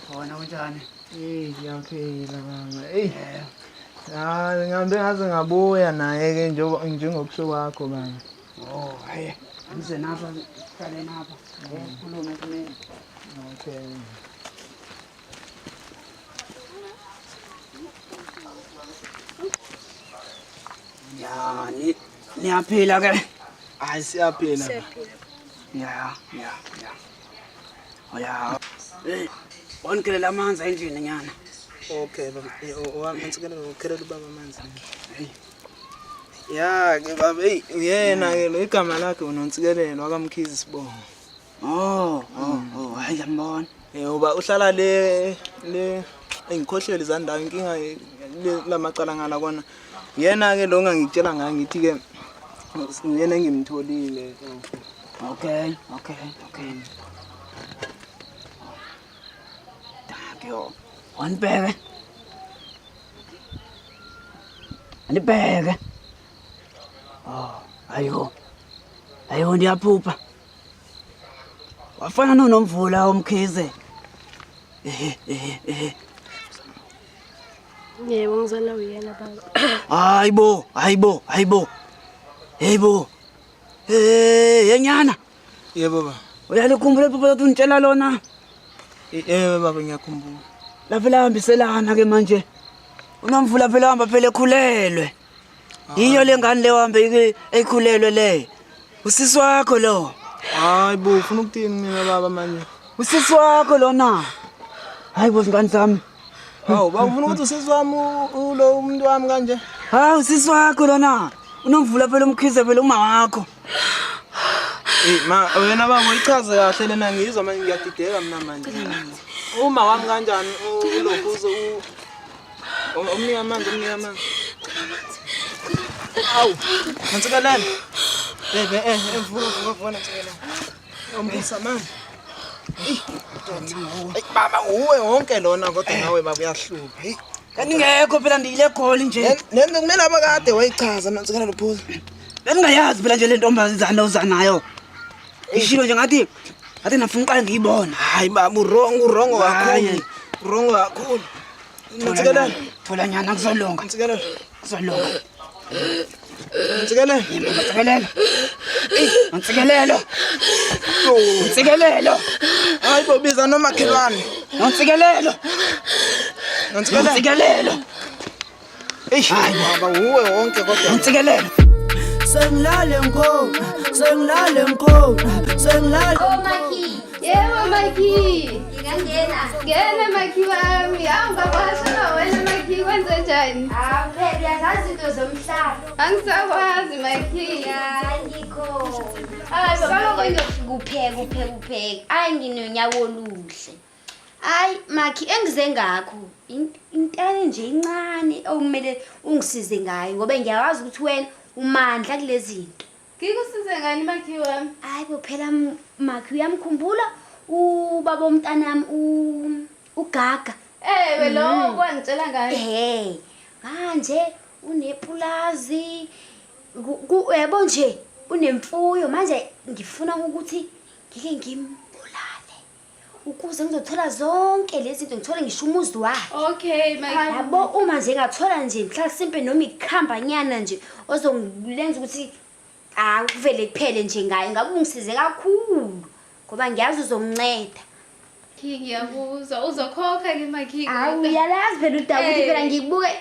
Khona kunjani? Eh, ngiyaphila baba. Ey. Hayi, ngihambe ngaze ngabuya naye ke njengoba njengokusho kwakho baba. Oh, hayi. Ngize napha, sihlale napha. Ngikhulume kumina. Okay. Ya, ni niyaphila ke? Hayi siyaphila. Ya, ya, ya. Oya. Hey, wonke amanzi endlini nyana. Okay baba. Owami ngisekela ngikhelela ubaba amanzi. Hey. Ya ke baba, hey uyena ke lo igama lakhe uNontsikelelo wakaMkhize isibongo. Oh, oh, oh, hayi ngiyambona. Eh uba uhlala le le engikhohlele izandawo inkinga lamacala ngala kona. Yena ke lo ngangikutshela ngaye ngithi ke uyena engimtholile. Okay, okay, okay. Thank you. Wanibheke. Anibheke. Oh, ayo. Ayo ndiyaphupha. Wafana noNomvula uMkhize. Eh eh eh. Yebo ngizala uyena baba. Hayibo, hayibo, hayibo. Hayibo. Eh, yenyana. Yebo baba. Uyalikhumbula iphupho lathi ungitshela lona? Yebo baba ngiyakhumbula. Lapha hambiselana ke manje. UNomvula phela hamba phela ekhulelwe. Yiyo le ngane le hambe ekhulelwe le. Usisi wakho lo. Hayi bo ufuna ukuthini mina baba manje? Usisi wakho lona. Hayi bo singane sami. Hawu baba ufuna ukuthi usisi wami ulo umuntu wami kanje? Hawu usisi wakho lona. UNomvula phela uMkhize phela uma wakho. Eh ma wena baba uyichaze kahle lena ngizwa manje ngiyadideka mina manje. Uma wami kanjani ulokhu uze umnika amanzi umnika amanzi. Awu, Nontsikelelo. Bebe eh vuka vuka vuka Nontsikelelo. Umbusa manje. Ey baba uwe wonke lona kodwa nawe baba uyahlupha. Hey Kanti ngekho phela ndiyile goli nje. Lento kumele abakade wayichaza Nontsikelelo phuza. Bengingayazi phela nje le ntombazana ozanayo. Ishilo nje ngathi ngathi nafuna uqale ngiyibona. Hayi baba uwrong uwrong kakhulu. Uwrong kakhulu. Nontsikelelo. Thola nyana kuzolunga. Nontsikelelo. Kuzolunga. Nontsikelelo. Nontsikelelo. Nontsikelelo. Nontsikelelo. Hayi bo biza nomakhelwane. Nontsikelelo. Nontsikelelo. Nontsikelelo. Eish baba uwe wonke kodwa. Nontsikelelo. Sengilale ngikhona, sengilale ngikhona, sengilale. Oh Maki. Yebo Maki. Ngingangena. Ngena Maki wami. Hawu ngavakashela wena Maki kwenze njani? Hawu phela uyazazi izinto zomhlaba. Angisakwazi Maki. Hayi ngikhona. Hayi baba. Kupheka kupheka kupheka. Hayi nginonyawo oluhle. Hayi Maki engize ngakho intane nje incane okumele ungisize ngayo ngoba ngiyawazi ukuthi wena umandla kulezi zinto. Ngikusize ngani Maki wami? Hayi bo phela Maki uyamkhumbula ubaba womntanami uGaga. Ewe lo kwangitshela ngaye. Eh manje unepulazi yabo nje unemfuyo manje ngifuna ukuthi ngike ngimbulale ukuze ngizothola zonke lezi zinto ngithole ngisho umuzi wakhe. Okay Maki. Yabo uma nje ngathola nje mhlasimpe noma ikhambanyana nje ozongilenza ukuthi akuvele kuphele nje ngaye ngabe ungisize kakhulu ngoba ngiyazi uzonginceda. Maki ngiyakuzwa uzokhokha ke Maki. Hawu uyalazi phela udaba ukuthi phela ngikubuke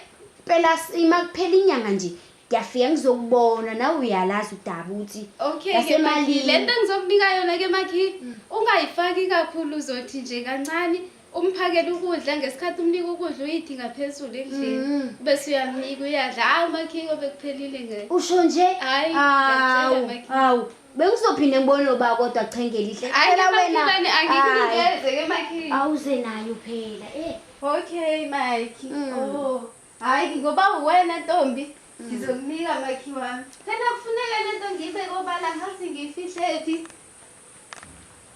phela ima kuphela inyanga nje ngiyafika ngizokubona nawe uyalazi udaba ukuthi Okay ke Maki lento engizokunika yona ke Maki ungayifaki kakhulu uzothi nje kancane umphakele ukudla ngesikhathi umnika ukudla uyithi ngaphezulu endlini bese uyamnika uyadla. Hawu Maki ngobe kuphelile ngaye. Usho nje? Hayi ngiyakutshela Maki. Hawu bengizophinde ngibone uba kodwa chengelihle. Phela wena angikunikeze ke Maki. Awuze nayo phela eh. Okay Maki. Oh hayi ngoba uwena ntombi. Ngizokunika Maki wami. Phela kufuneka lento ngiyibeke obala ngathi ngiyifihle phi.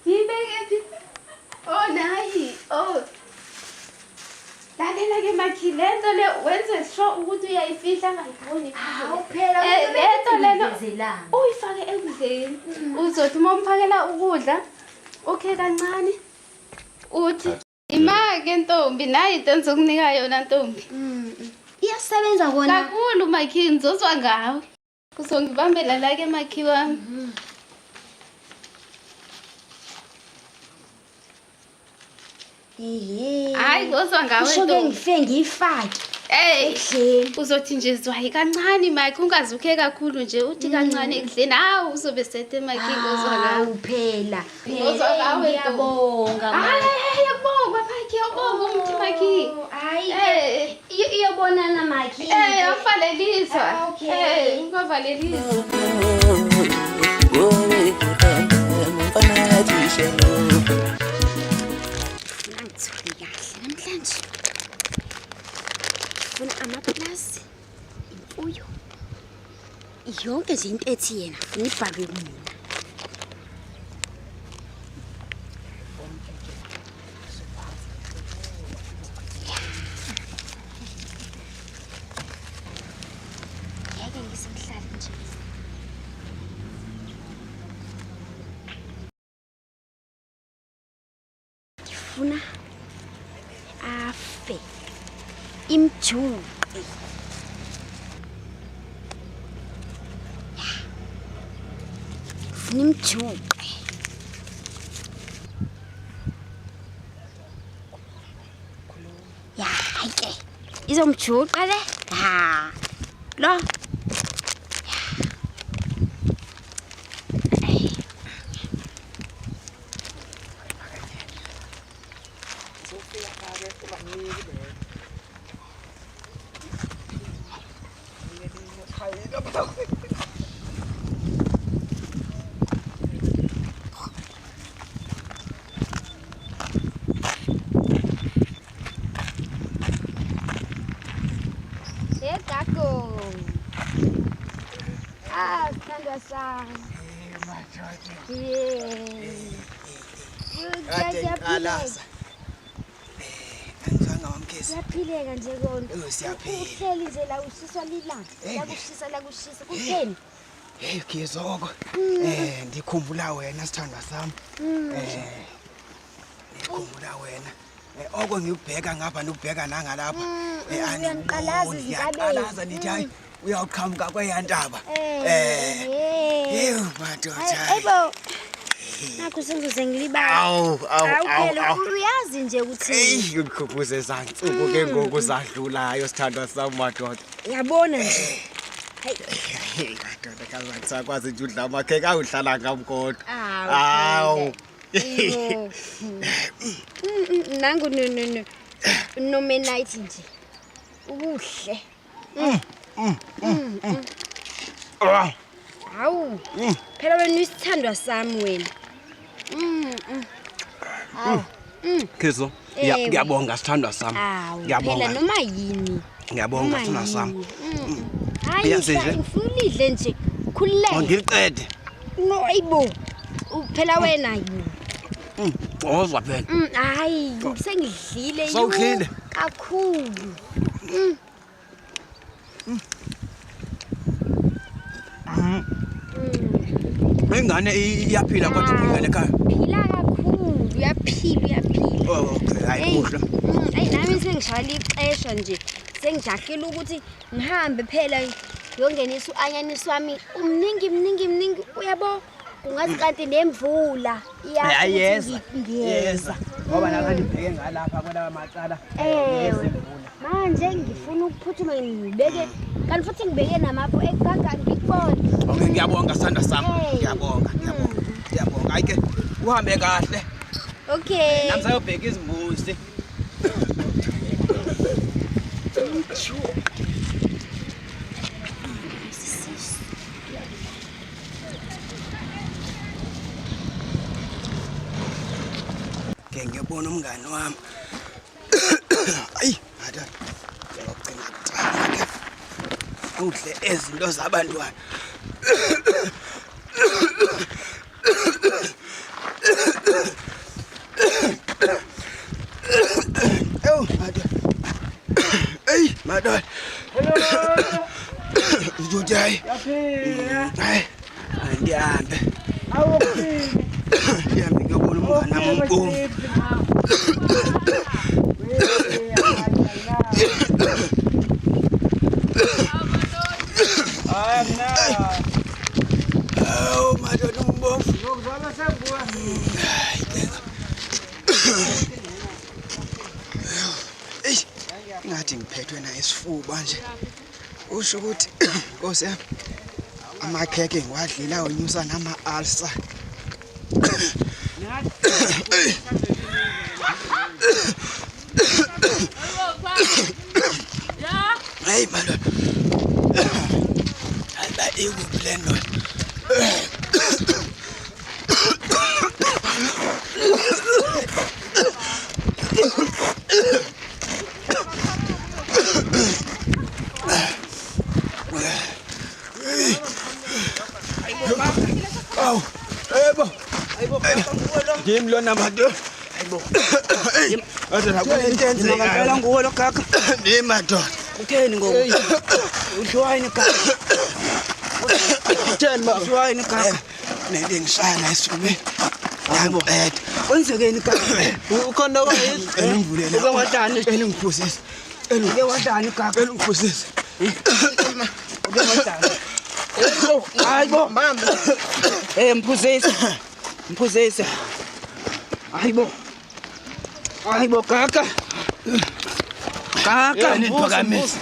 Ngiyibeke phi? Oh nayi. Oh. Lalela ke Maki lento le wenze sure ukuthi uyayifihla angayiboni. Hawu phela lento lena uyifake ekudleni. Uzothi uma umphakela ukudla Ukhe kancane. Uthi ima-ke ntombi nayi into engizokunika yona ntombi. Iyasebenza kona. Kakhulu makhi ngizozwa ngawe. Uzongibambela la-ke makhi wami. Ehe. Hayi ngozwa ngawe Kusho ke ntombi. ngifike ngiyifake. Ey, uzothi nje zwayi kancane Mike ungaze ukhe kakhulu nje uthi kancane ekudleni. Hawu uzobe sethe Mike ngozwa ngawe. Hawu phela. Ngozwa ngawe Ngiyabonga. Hayi ngiyabonga Mike, ngiyabonga umthi Mike. Hayi iyobonana Mike. Eh, awufaleliswa. Ah, okay. Eh, ungavaleliswa. Ngithule kahle namhlanje. Ngifuna amaplasi, imfuyo. Yonke nje into ethi yena funa ibhalwe kumina. Ngeke ngize ngihlale nje. Ngifuna afe imjuqe. Ngifuna imjuqe. Ya, hayi ke. Izomjuqa le. Ha. Lo. Hey gago. Ah, sithandwa sami. Yeah. Kade ngiqalaza. Angizwanga wamkhize. Siyaphileka nje kona. Oh, siyaphila. Uhleli nje la ushiswa lilanga. Lakushisa lakushisa. Kutheni? Hey Gizoko. Ndikhumbula wena sithandwa sami. Ngikhumbula wena. Oko ngikubheka ngapha nokubheka nangalapha. Uyangiqalaza Andikuboni, ezintabeni. ngiyaqalaza nithi hayi uyawuqhamuka kweyantaba. Yewu madoda. Hayibo. Nakho sengizoze ngilibala. Awu, awu, Hawu awu, phela awu. uyazi nje ukuthi Eyi ngikhumbuze zantsuku ke ngoku zadlulayo sithandwa sami madoda. yabona nje. Hey madoda kaze angisakwazi nje udla amakheke awudlala ngami kodwa. Awu. Awu. Ayibo. Nangu no no no. Nomenite nje. Ukuhle. Ah. Hawu. Phela wena uyisithandwa sami wena. Hawu. Khizo, Ewe. ngiyabonga sithandwa sami. Hawu. Phela Ngiyabonga. noma yini. Ngiyabonga Noma sithandwa sami. yini. Hayi, Uyazi nje? ngifuna ulidle nje. Khululeka. Ngiliqede. No, ayibo. Phela wena ayibo. Wozwa phela. Hayi, sengidlile. yo, Sewudlile? Kakhulu. Ingane iyaphila kodwa ingane ekhaya. Phila kakhulu, uyaphila, uyaphila. Oh, okay, hayi Eyi, kuhle. Ayi nami sengishayela ixesha nje. Sengijahile ukuthi ngihambe phela ngiyongenisa u-anyanisi wami. Umningi mningi mningi uyabo. Kungathi kanti nemvula iyasho Hayi ukuthi yeza. ngiyeza. Yeza. Ngoba nakandibheke ngalapha kwalawa macala. Ewe. Manje ngifuna ukuphuthuma ngibeke kanti futhi ngibeke namapho ekugaga ngikubone. Okay, ngiyabonga sithandwa sami. Hey. Ngiyabonga, ngiyabonga. Ngiyabonga. Hayi ke uhambe kahle. Okay. Nami sayobheka izimbuzi. Ke ngiyobona umngani wami. Ayi, madoda. Ngiyogcina kuqala ke. Udle ezinto zabantwana. Ewu, madoda. Eyi, madoda. Ngizothi hayi. Yaphila. Hayi, andihambe. Awuphili. Ndihambe ngiyobona Mngani wami uMbomvu. Awu madoda uMbomvu. Eyi, ngathi ngiphethwe na isifuba nje. Usho ukuthi Nkosi yami amakhekhe ngiwadlile awunyusa nama-ulcer. Hayi madoda. Hayi ba ikuphi le ndoda? Awu, yebo. Yimi lona madoda. Hayibo. Madoda kunento eyenzekayo. Ngempela nguwe lo gaga. Yimi madoda. Utheni ngoku? Udliwa yini gaga? Utheni baba? Udliwa yini gaga? Nento engishaya la esifubeni. Yangiqeda. Kwenzekeni gaga? Ukhona okuyini? Cela ungivulele. Uke wadlani? Cela ungiphuzise. Uke wadlani gaga? Cela ungiphuzise. Uke wadlani? Hayibo. Bambe. Eh mphuzise. Mphuzise. Hayibo. Hayibo gaga. Gaga. Niphakamisa.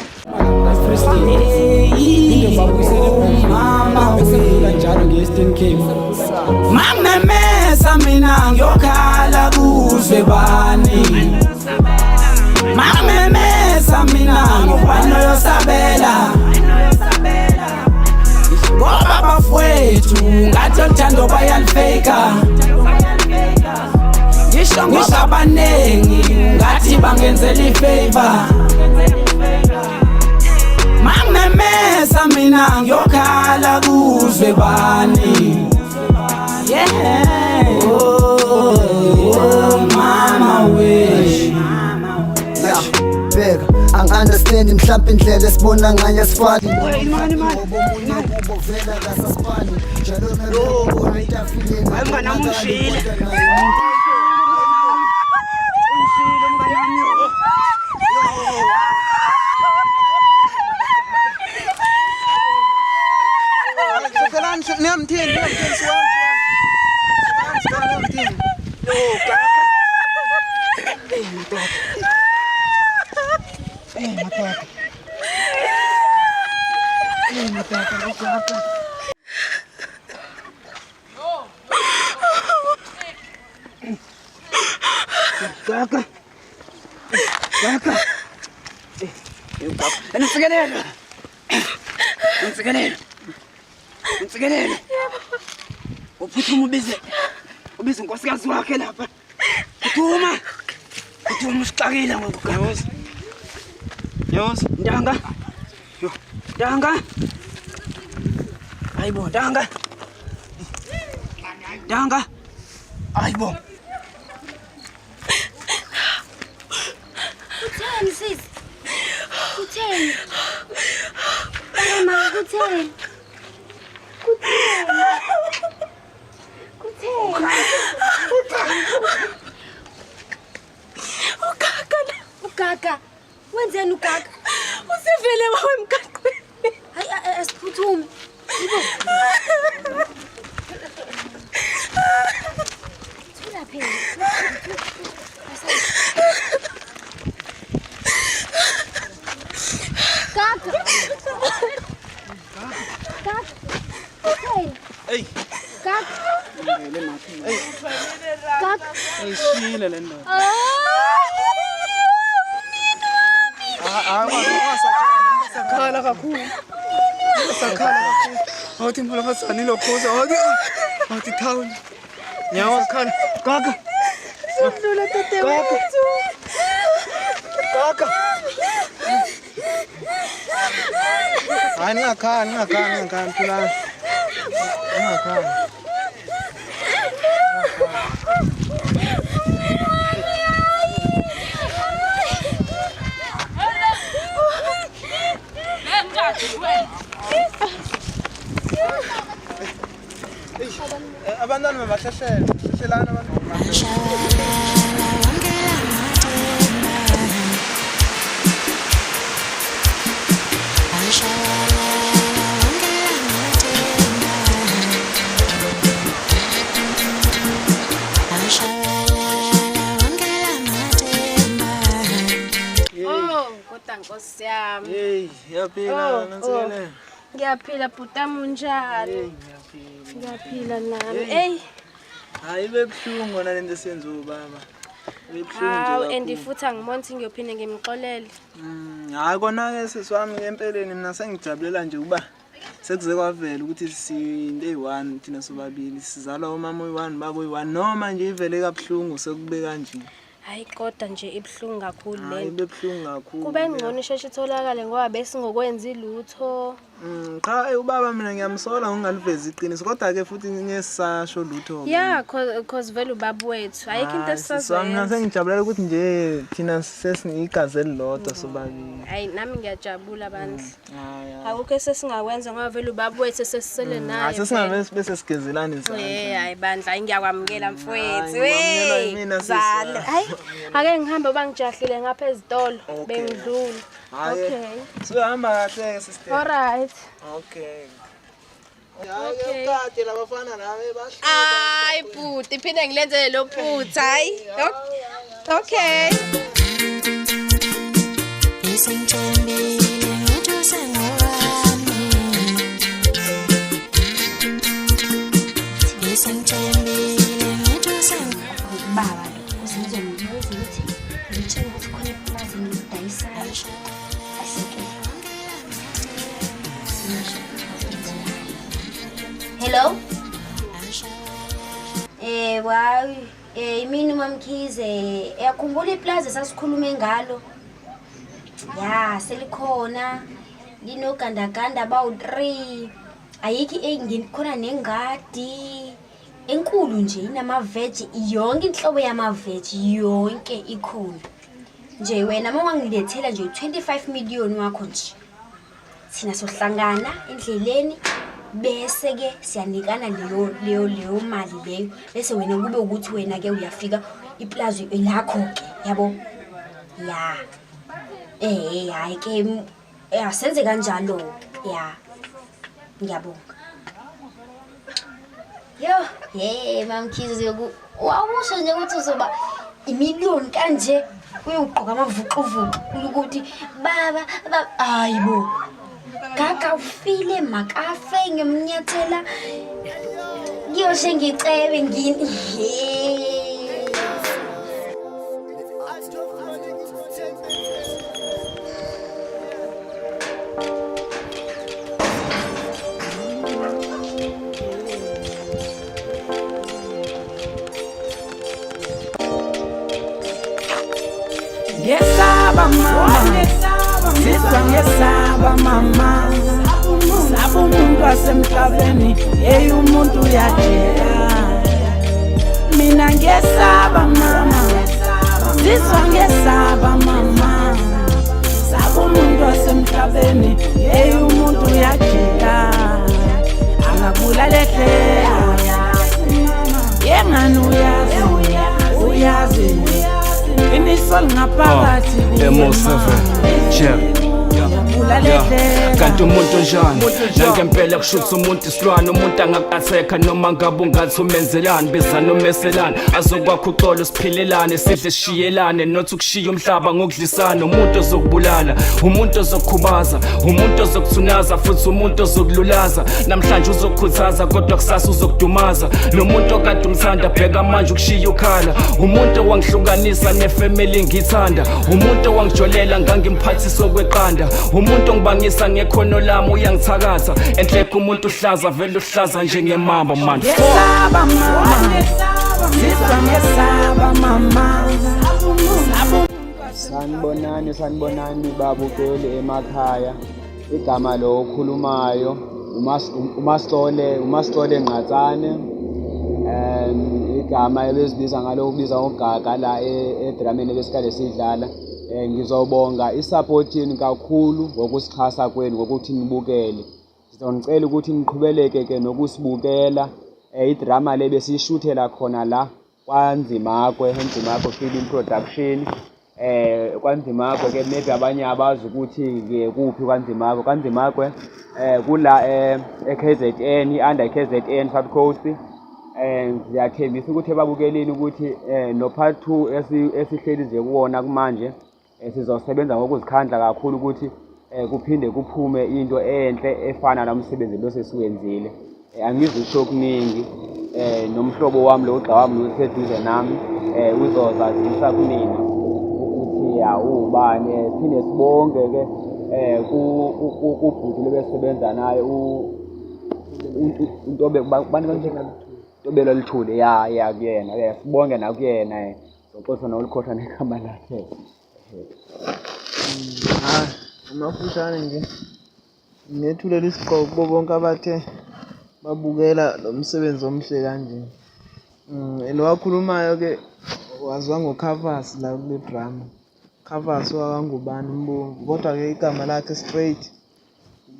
Mamemesa mina ngiyokhala kuze bani. Mamemesa mina ngubani oyosabela. Ngoba bafowethu ngathi uthando bayalifeka. Ngisho ngisho abaningi ngathi bangenzela ifavor. Mamemesa mina ngiyokhala kuze bani. Yeah. Oh, mama wish. Bheka, angi-understand mhlampe indlela esibona ngayo asifani. Vela kasasifani. Njalo nalokho etafuleni. Hayi mngani wami ungishiyile. Hlelani niyamthini niyamthini siwani. Siwani niyamthini. Eh madoda. Eh madoda lo gaga. Gaga. Gaga. Eh, gaga. Nsikelelo. Nsikelelo. Nsikelelo. Uphuthuma ubize. Ubize unkosikazi wakhe lapha. Phuthuma. Phuthuma usixakile ngoku gaga. Nyosi. Ntanga. Yo, Ntanga. Hayibo, Ntanga. Ntanga. Hayibo. Kutheni sisi? Kutheni? Mama, kutheni? Kutheni? Kutheni? Ugaga la. Ugaga. Wenzeni ugaga? Usevele wawe emgaqweni. Hayi asiphuthume. Yibo. Thula phela. Gaga. Gaga. Kutheni? Ey. Gaga. Gaga. Ishile le ndoda. Ah, Hayi sakhala kakhulu. Sakhala kakhulu. Awuthi mhlokazana ilokhoza awuthi awuthi town. Nyawo sakhala. Gaga. Sudlula dadewethu. Gaga. Hayi ningakhali ningakhali ningakhali thulani. Ningakhali. Abantwana mabahlehlele, hlehlelani abantwana. Ah, Nkosi yami. Hey, yaphila Oh, Nonsikelelo. oh. Ngiyaphila bhuti unjani? Ngiyaphila nami. Hey. Ey, Hayi ibe buhlungu kona lento esiyenziwe ubaba. Ibe buhlungu nje hawu and kakhulu. futhi angiboni ukuthi ngiyophinde ngimxolele. Hayi kona ke sisi wami ke empeleni mina sengijabulela nje ukuba sekuze kwavela ukuthi siyinto eyi-one thina sobabili sizalwa umama oyi-one baba oyi-one noma nje ivele kabuhlungu sekube kanje. Hayi kodwa nje ibuhlungu kakhulu Hayi lento. ibe buhlungu kakhulu. Kube ngcono isheshe itholakale ngoba besingokwenzi lutho. Cha ubaba mina ngiyamsola ngokungalivezi iqiniso kodwa ke futhi ngesisasho lutho. Yeah, cause vele ubaba wethu. Ayikho into Hayi, sisi wami, mina esisazoyenza. sengijabulela ukuthi nje thina sesinegazi elilodwa sobabili. Hayi nami ngiyajabula bandla. Hayi. Akukho esesingakwenza ngoba vele ubaba wethu sesisele naye. Hayi sesingave bese sigezelana izandla. Eh hayi bandla hayi ngiyakwamukela mfowethu. Hayi, ngikwamukela Wey, yimina, sisi. zalo. Hayi ake ngihambe bangijahlile ngapha ezitolo bengidlula. Hayi. Okay. Suhamba kahle ke sister. All right. Okay. Okay. Ukade labafana nawe bahle. Hayi bhuti phinde ngilenzele lo phutha hayi. Okay. Isengithembile ngithi usengowami Isengithembile ngithi Ubaba lo uzizombuza ukuthi ngitshela ukuthi khona ipulazi engilidayisayo. Asike. Hello? Wayi, imini uMamkhize, uyakhumbula iplaza esasikhulume ngalo? Ya, selikhona. Linogandaganda bawu-3. Ayikho khona nengadi enkulu nje inamaveji yonke inhlobo yamaveji yonke ikhona. Nje wena uma ungangilethela nje u-25 million wakho nje. Thina sohlangana endleleni bese ke siyanikana leyo leyo leyo mali leyo bese wena kube ukuthi wena ke uyafika iplazi elakho ke yabo. Ya. Hayi ke ya senze kanjalo. Ya. Ngiyabonga. Yo, hey Mamkhize wawusho nje ukuthi uzoba imiliyoni kanje uyogqoka amavuxuvuxu ukuthi baba baba hayibo. Gaga ufile makafe ngiyomnyathela. Ngiyoshe ngicebe ngini. Ngesaba mama, sizwa ngesaba mama. Saba umuntu wasemhlabeni, hey umuntu uyajika. Mina ngesaba mama, sizwa ngesaba mama. Saba umuntu wasemhlabeni, hey umuntu uyajika. Angakubulala ehleka, yengani uyazi, uyazi. Qiniso lingaphakathi kuye MO7 check. Kanti umuntu onjani nangempela kushutha umuntu isilwane umuntu angakathekha noma ngabe ungathi umenzelani biza nomeselani azokwakha uxolo siphilelane sidle sishiyelane not ukushiya umhlaba ngokudlisana umuntu ozokubulala umuntu ozokukhubaza umuntu ozokuthunaza futhi umuntu ozokululaza namhlanje uzokukhuthaza kodwa kusasa uzokudumaza lo muntu okade umthanda bheka manje ukushiya ukhala umuntu owangihlukanisa nefamily ngithanda umuntu owangijolela ngangimphathisa okweqanda umuntu ongibangisa ngekhono lami uyangithakatha enhlekho umuntu uhlaza vele uhlaza njengemamba man. Ngesaba mama, sizwa ngesaba mama. Sanibonani, sanibonani babukeli emakhaya. Igama lo okhulumayo uMasixole, uMasixole Ngqatsane. Igama ebezibiza ngalo ukubiza ngoGaga la edrameni ebesikade sidlala. Ngizobonga isupport yenu kakhulu ngokusixhasa kwenu ngokuthi nibukele. Sizonicela ukuthi niqhubeleke ke nokusibukela. Idrama le besiyishuthela khona la kwaNzimakwe, eNzimakwe Film Production. KwaNzimakwe ke maybe abanye abazi ukuthi ke kuphi kwaNzimakwe. KwaNzimakwe kula e-KZN, under KZN South Coast. Ngiyathembisa ukuthi ebabukelini ukuthi no part 2 esihleli nje kuwona kumanje Sizosebenza ngokuzikhandla kakhulu ukuthi kuphinde kuphume into enhle efana nomsebenzi lo sesiwenzile. Angizusho okuningi nomhlobo wami lo ugxa wami lo useduze nami uzozazisa kumina ukuthi awubani. Siphinde sibonge-ke kubhuti lo besebenza naye uNtobe bani kanje? Ntobela Luthuli, ya ya kuyena, sibonge nakuyena. Xoxa nolikhohlwa negama lakhe. Hayi, amafushane nje nginethulela isigqoko kubo bonke abathe babukela lo msebenzi omuhle kanje. Lo wakhulumayo-ke waziwa ngoKhavasi la kule drama. Khavasi wakwaNgubane uMbongi, kodwa-ke igama lakhe straight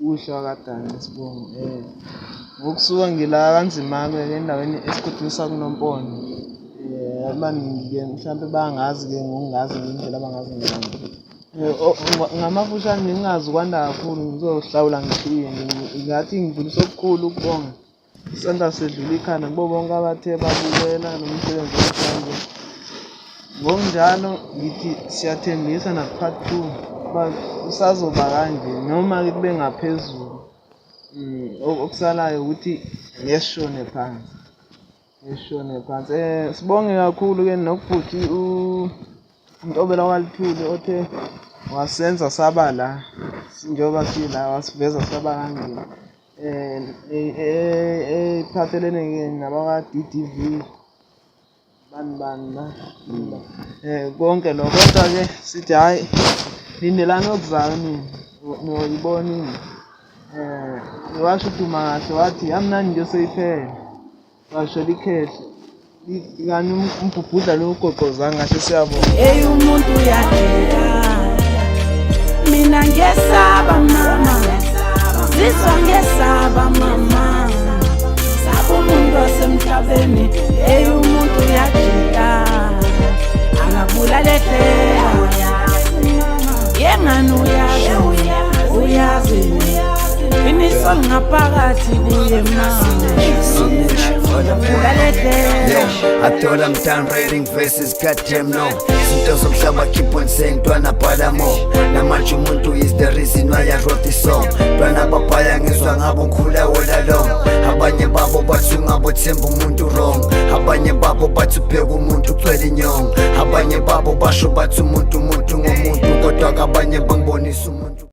Ubuhle wakadani isibongo. Ngokusuka ngila kaNzimake endaweni esigodini sakuNompondo. Abaningi-ke mhlampe bangazi-ke ngokungazi ngendlela abangazi ngayo. Ngamafushane ngingazi ukwanda kakhulu ngizohlawula ngishiye ngingathi ngidlulisa okukhulu ukubonga. Isandla sedlula ikhanda kubo bonke abathe babukela lo msebenzi namhlanje. Ngokunjalo ngithi siyathembisa naku-part 2 uba kusazoba kanje noma-ke kube ngaphezulu. Okusalayo ukuthi ngeke sishone phansi, ngeke sishone phansi. Sibonge kakhulu-ke nokubhuti uNtobela waLuthuli othe wasenza saba la njengoba sila wasiveza saba kanje. Ephathelene ke nabakwa-D_D_V bani bani la konke lokho. Kodwa-ke sithi hhayi lindelani okuzayo nina niyoyibona into. Washo uDuma kahle wathi yamnandi into seyiphela, washo likhehle kani umbhubhudla lo ugoqozanga kahle siyabonga. Hey umuntu uyajika mina ngiyesaba mama zizwa ngiyesaba mama saba umuntu wasemhlabeni hey umuntu uyajika angabulala ehleka yengani uyazi uyazi qiniso lingaphakathi kuye mama I thought I'm done writing verses, goddamn no. Izinto zomhlaba keep on saying ntwana bhala more. Namanje umuntu is the reason why I wrote this song. Ntwana babhaya ngizwa ngabo ngikhula all along. Abanye babo bathi ungabothemba umuntu wrong. Abanye babo bathi ubheka umuntu ucwele inyongo. Abanye babo basho bathi umuntu umuntu ngomuntu kodwa kabanye bangibonisa umuntu.